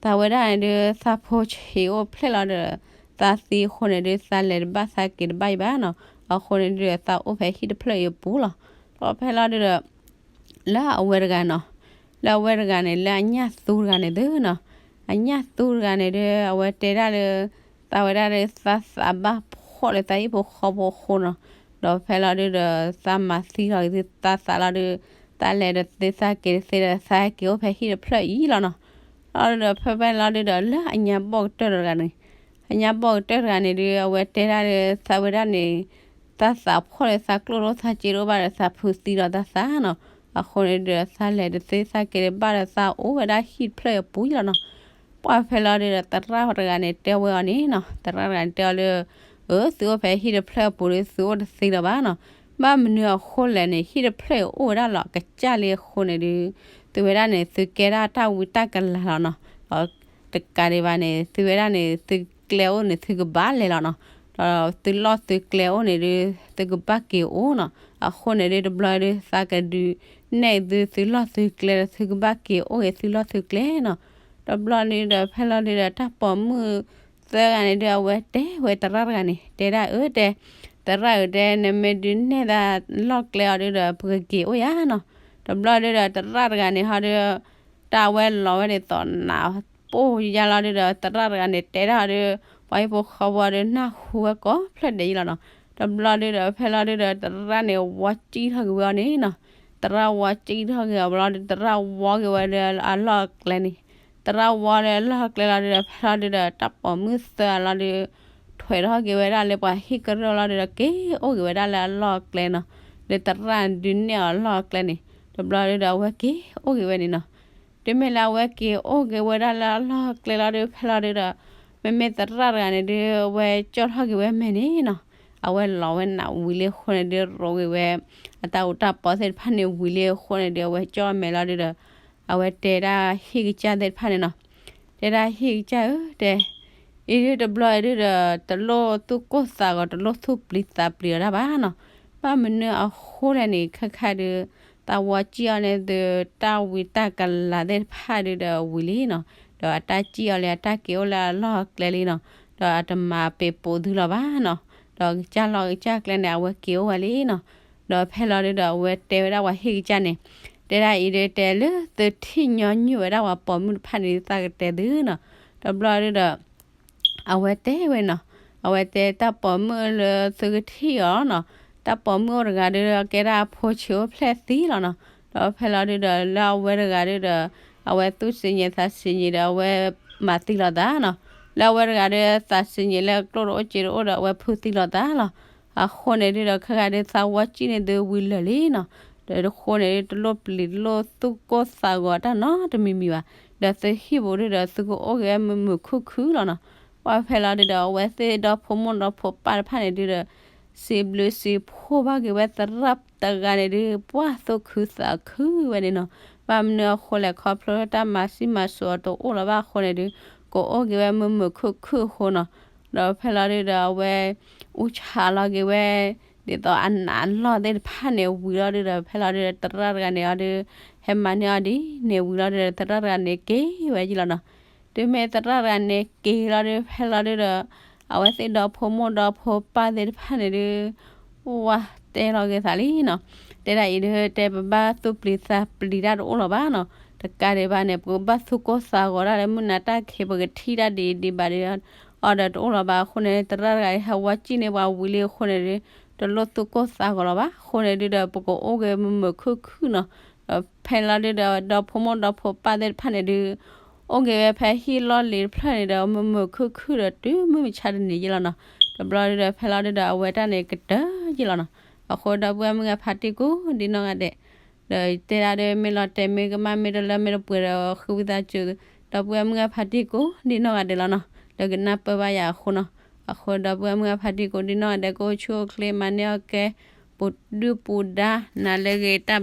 သးဝဲဒၣ်န့ၣ်ဒု သးဖိဆံးအိၣ်ဖျဲၣ်လီၤဒီး သးသံအဃိန့ၣ်ဒု သးလဲၤတဘၣ်သးက့ၤတဘၣ်အံၤဘၣ်နီၤ, အဃိန့ၣ်ဒု သးအိၣ်ဖဲဟံၣ်တဖျၢၣ်အံၤအပူၤလီၤ, ဒီးဖဲလီၤဒုဒီး လၢအဝဲတဂၤနီၤ, လၢအဝဲတဂၤန့ၣ် လၢအညၣ်သူတဂၤန့ၣ်သုနီၤ, အညၣ်သူတဂၤန့ၣ်ဒု အဝဲတဲဒၣ်လၢ သးဝဲဒၣ်ဒု သးသးဘၣ်ဖှီၣ်လၢသးဟံၣ်ဖိဃီဖိအဃိနီၤ, ဒီးဖဲလီၤဒုဒီး သးမၤသံလီၤက့ၤသုသးသးလီၤဒု သးလဲၤတသ့သးက့ၤတသ့ဒီး သးက့ၤအိၣ်ဖဲဟံၣ်တဖျၢၣ်အံၤလီၤနီၤ, လီၤဒုဒီး ဖဲဖဲလီၤဒုဒီး လၢအညါဘီၣ်ကတၢၢ်တဂၤန့ၣ် အညါဘီၣ်ကတၢၢ်တဂၤန့ၣ်ဒု အဝဲတဲဒၣ်လၢ သးဝဲဒၣ်န့ၣ် သးသးဖှီၣ်လၢသးကျိၣ်ဒိၣ်သးစ့ဒိၣ်ဘၣ်ဒီး သးဖုးသံဒီးသးသးနီၤ, အဃိန့ၣ်ဒုဒီး သးလဲၤတသ့သးက့ၤတဘၣ်ဒီး သးအိၣ်ဝဲဒၣ်ဟံၣ်တဖျၢၣ်အပူၤလီၤနီၤ, ပှၢ်ဖဲလီၤဒုဒီး သရၣ်တဂၤန့ၣ်တဲဝဲအီၤန့ၣ်နီၤ, သရၣ်တဂၤန့ၣ်တဲအီၤလၢ အၢ သုအိၣ်ဖဲဟံၣ်တဖျၢၣ်အပူၤဒု သုအိၣ်တသ့လၢၤဘၣ်နီၤ, ဘၣ်မနုၤအဃိလဲၣ်န့ၣ် ဟံၣ်တဖျၢၣ်အံၤအိၣ်ဝဲဒၣ်လီၤကစၢ်လံအဃိန့ၣ်ဒု သုဝဲဒၣ်န့ၣ် သုကဲဒၣ်တၢ်ဝံတၢ်ကလၤလီၤနီၤ, ဒီးတကးဒံးဘၣ်န့ၣ် သုဝဲဒၣ်န့ၣ် သုကျဲအိၣ်န့ၣ် သုကဘၣ်လဲၤလီၤနီၤ, ဒီးသုလီၢ်သုကျဲအိၣ်န့ၣ်ဒု သုကဘၣ်က့ၤအိၣ်နီၤ, အဃိန့ၣ်ဒု တဘျီဒု သးကဒုးနဲၣ်သုသုလီၢ်သုကျဲဒီး သုကဘၣ်က့ၤအိၣ်က့ၤသုလီၢ်သုကျဲနီၤ, တဘျီဒုဒီး ဖဲလီၤဒုဒီး တၢ်ပိာ်မုၣ်သၢဂၤန့ၣ်ဒု အဝဲတဲဝဲသရၣ်တဂၤန့ၣ် တဲဒၣ်အၢတဲ သရၣ်ဧၢတဲ နမ့ၢ်ဒုးနဲၣ်သးလီၢ်ကျဲအီၤဒုဒီး ပကက့ၤအိၣ်ယၤနီၤ, ဒီး တဘျီဒုဒီး သရၣ်တဂၤန့ၣ်ဟီဒီး တၢ်အဝဲလီၤဝဲဒ်သိးနး ပိၢ်ယါလီၤဒုဒီး သရၣ်တဂၤန့ၣ် တဲဒၣ်ဟီဒီး ပှၤဟံၣ်ဖိဃီဖိဒီး နၢ်ဟူဝဲကိးဖျၢၣ်ဒဲးယံလီၤနီၤ. တဘျီဒုဒီး ဖဲလီၤဒုဒီး သရၣ်န့ၣ် ဝီစံၣ်ထီၣ်က့ၤဝဲအီၤန့ၣ်နီၤ. သရၣ်ဝီစံၣ်ထီၣ်က့ၤအီၤဘျီဒီး သရၣ်ဝီက့ၤဝဲဒီးအလီၢ်အကျဲန့ၣ်, သရၣ်ဝီဒီးအလီၢ်အကျဲလီၤဒုဒီး ဖဲလီၤဒုဒီး တၢ်ပိာ်မုၣ်သၢအလီၤဒု ထွဲးထီၣ်က့ၤဝဲဒၣ်လၢပှၤဟံၣ်ကရၢၢ်လီၤဒုဒီး က့ၤအိၣ်က့ၤဝဲဒၣ်လၢအလီၢ်အကျဲနီၤ. လၢသရၣ်ဒုးနဲၣ်အီၤအလီၢ်အကျဲန့ၣ် တဘျီဒုဒီး အဝဲက့ၤအိၣ်က့ၤဝဲန့ၣ်နီၤ. တုၤမ့ၢ်လၢအဝဲက့ၤအိၣ်က့ၤဝဲဒၣ်လၢအလီၢ်အကျဲလီၤဒု ဖဲလီၤဒုဒီး မ့မ့ၢ်သရၣ်တဂၤန့ၣ်ဒု အဝဲကၠီၣ်ထီၣ်က့ၤဝဲမဲာ်န့ၣ်နီၤ. အဝဲလီၤဝဲနးဝံၤလံအဃိန့ၣ်ဒု ရိးက့ၤဝဲ အတၢ်အူတၢ်ပီသ့ၣ်တဖၣ်န့ၣ်ဝံၤလံအဃိန့ၣ်ဒု အဝဲကၠီၣ်မဲာ်လီၤဒုဒီး အဝဲတဲဒၣ်ဟံၣ်ကစၢ်သ့ၣ်တဖၣ်န့ၣ်နီၤ. တဲဒၣ်ဟံၣ်ကစၢ်ဧၢ တဲ အံၤဒုတဘျီအံၤဒုဒီး တလိၣ်သူၣ်ကိၢ်သးဂီၤ တလိၣ်သူၣ်ပျံၤသးပျံၤအီၤတၢ်ဘၣ်နီၤ. ဘၣ်မနုၤအဃိလဲၣ်န့ၣ် ခဲခါဒု သးဝီစံၣ်အီၤန့ၣ်သု တၢ်ဝံတၢ်ကလၤသ့ၣ်တဖၣ်ဒုဒီးဝံၤလံနီၤ. ဒီးအတၢ်စံၣ်အီၤလံ အတၢ်က့ၤအိၣ်လၢအလီၢ်အကျဲလံနီၤ. ဒီးအတမၤပ့ၤပိာ်သုလီၤဘၣ်နီၤ. ဒီးကစၢ်လီၢ်ကစၢ်ကျဲန့ၣ် အဝဲက့ၤအိၣ်ဝဲလံနီၤ. ဒီးဖဲလီၤဒုဒီး အဝဲတဲဝဲဒၣ်ပှၤဟံၣ်ကစၢ်န့ၣ်, တဲဒၣ်အံၤဒုတဲ လၢသုထံၣ်ညီနုၢ်ဝဲဒၣ်ပှၤပိာ်မုၣ်တဖၣ်န့ၣ် သးကတဲသုနီၤ. တဘျီဒုဒီး အဝဲတဲဝဲနီၤ, အဝဲတဲတၢ်ပိာ်မုၣ်လၢသုကထံၣ်အီၤနီၤ, တၢ်ပိာ်မုၣ်အိၣ်တဂၤဒု ကဲဒၣ်အဖိဆံးအိၣ်ဖျဲၣ်သံလီၤနီၤ. ဒီးဖဲလီၤဒုဒီး လၢအဝဲတဂၤဒုဒီး အဝဲသူၣ်စံၣ်ညီၣ်သးစံၣ်ညီၣ်ဒီး အဝဲမၤသံလိာ်သးနီၤ. လၢအဝဲတဂၤဒု သးစံၣ်ညီၣ်လၢကျိၣ်တအိၣ်စ့တအိၣ်ဒီး အဝဲဖုသံလိာ်သးလီၤ. အဃိန့ၣ်ဒုဒီး ခဲဂၤဒု သးဝီစံၣ်န့ၣ်သုဝံၤလၢာ်လံနီၤ. ဒီးတဃိန့ၣ်ဒု တလိၣ်ပျံၤတလိၣ်သူၣ်ကိၢ်သးဂီၤတၢ်နီတမံၤမံၤဘၣ်. ဒီးသုဟံၣ်ပူၤဒုဒီး သုကအိၣ်က့ၤမုာ်မုာ်ခုၣ်ခုၣ်လီၤနီၤ. ပှၤဖဲလီၤဒုဒီး အဝဲသ့ၣ်ဒီဖိမိၢ်ဒီဖိပၢ်တဖၣ်န့ၣ်ဒုဒီး စံးဘျုးစံးဖှိၣ်ဘၣ်က့ၤဝဲသရၣ်တဂၤန့ၣ်ဒု ပှၤသူၣ်ခုသးခုဝဲန့ၣ်နီၤ. ဘၣ်မနုၤအဃိလဲၣ် ခီဖျိလၢတၢ်မၤစံမၤစိၤအတအိၣ်လီၤဘၣ်အဃိန့ၣ်ဒု ကအိၣ်က့ၤဝဲမုာ်မုာ်ခုၣ်ခုၣ်အဃိနီၤ. ဒီးဖဲလီၤဒုဒီး အဝဲအူဆးလီၤက့ၤဝဲ ဒ်သိးအနးအလီၢ်သ့ၣ်တဖၣ်န့ၣ်ဝံၤလီၤဒုဒီး ဖဲလီၤဒုဒီး သရၣ်တဂၤန့ၣ်အီၤဒု ဟဲမၤန့ၢ်အီၤဒ်န့ၣ်ဝံၤလီၤဒုဒီး သရၣ်တဂၤန့ၣ်က့ၤဝဲယံလီၤနီၤ. တုၤမ့ၢ်သရၣ်တဂၤန့ၣ်က့ၤလီၤဒု ဖဲလီၤဒုဒီး အဝဲသ့ၣ်ဒီဖိမိၢ်ဒီဖိပၢ်သ့ၣ်တဖၣ်န့ၣ်ဒု ဝဲတဲလီၤက့ၤသးလံနီၤ. တဲဒၣ်အံၤဒု တဲပဘၣ်သူၣ်ပျံၤသးပျံၤတၢ်တအိၣ်လီၤဘၣ်နီၤ. တကးဒံးဘၣ်န့ၣ် ပကဘၣ်သူၣ်ကိၢ်သးဂီၤတၢ်လၢမုၢ်နၤတၢ်ခံး ပကထံၣ်တၢ်ဒ်အံၤဒံးဘၣ်ဒီး အီၤဒီးတအိၣ်လီၤဘၣ်အဃိန့ၣ် သရၣ်တဂၤအံၤဟဲဝီစံၣ်န့ၢ်ပှၤဝံၤလံအဃိန့ၣ်ဒု တလိၣ်သူၣ်ကိၢ်သးဂီၤလီၤဘၣ်. အဃိန့ၣ်ဒုဒီး ပကအိၣ်က့ၤမုာ်မုာ်ခုၣ်ခုၣ်နီၤ. ဒီးဖဲလီၤဒုဒီး ဒီဖိမိၢ်ဒီဖိပၢ်သ့ၣ်တဖၣ်န့ၣ်ဒု အိၣ်က့ၤဝဲဖဲဟံၣ်လီၢ်လံၤတဖျၢၣ်န့ၣ်ဒီး မုာ်မုာ်ခုၣ်ခုၣ်ဒီးတုၤမုၢ်မဆါတနံၤယံလီၤနီၤ. တဘျီဒုဒီး ဖဲလီၤဒုဒီး အဝဲတၢ်န့ၣ်ကတၢၢ်ယံလီၤနီၤ. အဃိဒီပုၢ်ဝဲၢ်မုၢ်ဂၤဖးတံၢ်ကိးဒ်နီၢ်ဂၤဒဲး ဒီးတဲဒၣ်ဒီး မ့ၢ်လီၤတဲာ်မ့ၢ်ကမၣ်မ့ၢ်တလၢမ့ၢ်တပှဲၤဒီး ဃ့ဝံသးစူၤ ဒီပုၢ်ဝဲၢ်မုၢ်ဂၤဖးတံၢ်ကိးဒ်နီၢ်ဂၤဒဲးလီၤနီၤ. လၢကနၢ်ပၢၢ်ဘၣ်ယၤအဃိနီၤ. အဃိဒီပုၢ်ဝဲၢ်မုၢ်ဂၤဖးတံၢ်ကိးဒ်နီၢ်ဂၤဒဲး ကအိၣ်ဆူၣ်အိၣ်ချ့ မၤန့ၢ်အီၣ်ကဲ ပူၤဒုၣ်ပူၤဒါ နၤလၢအဂ့ၤတၢ်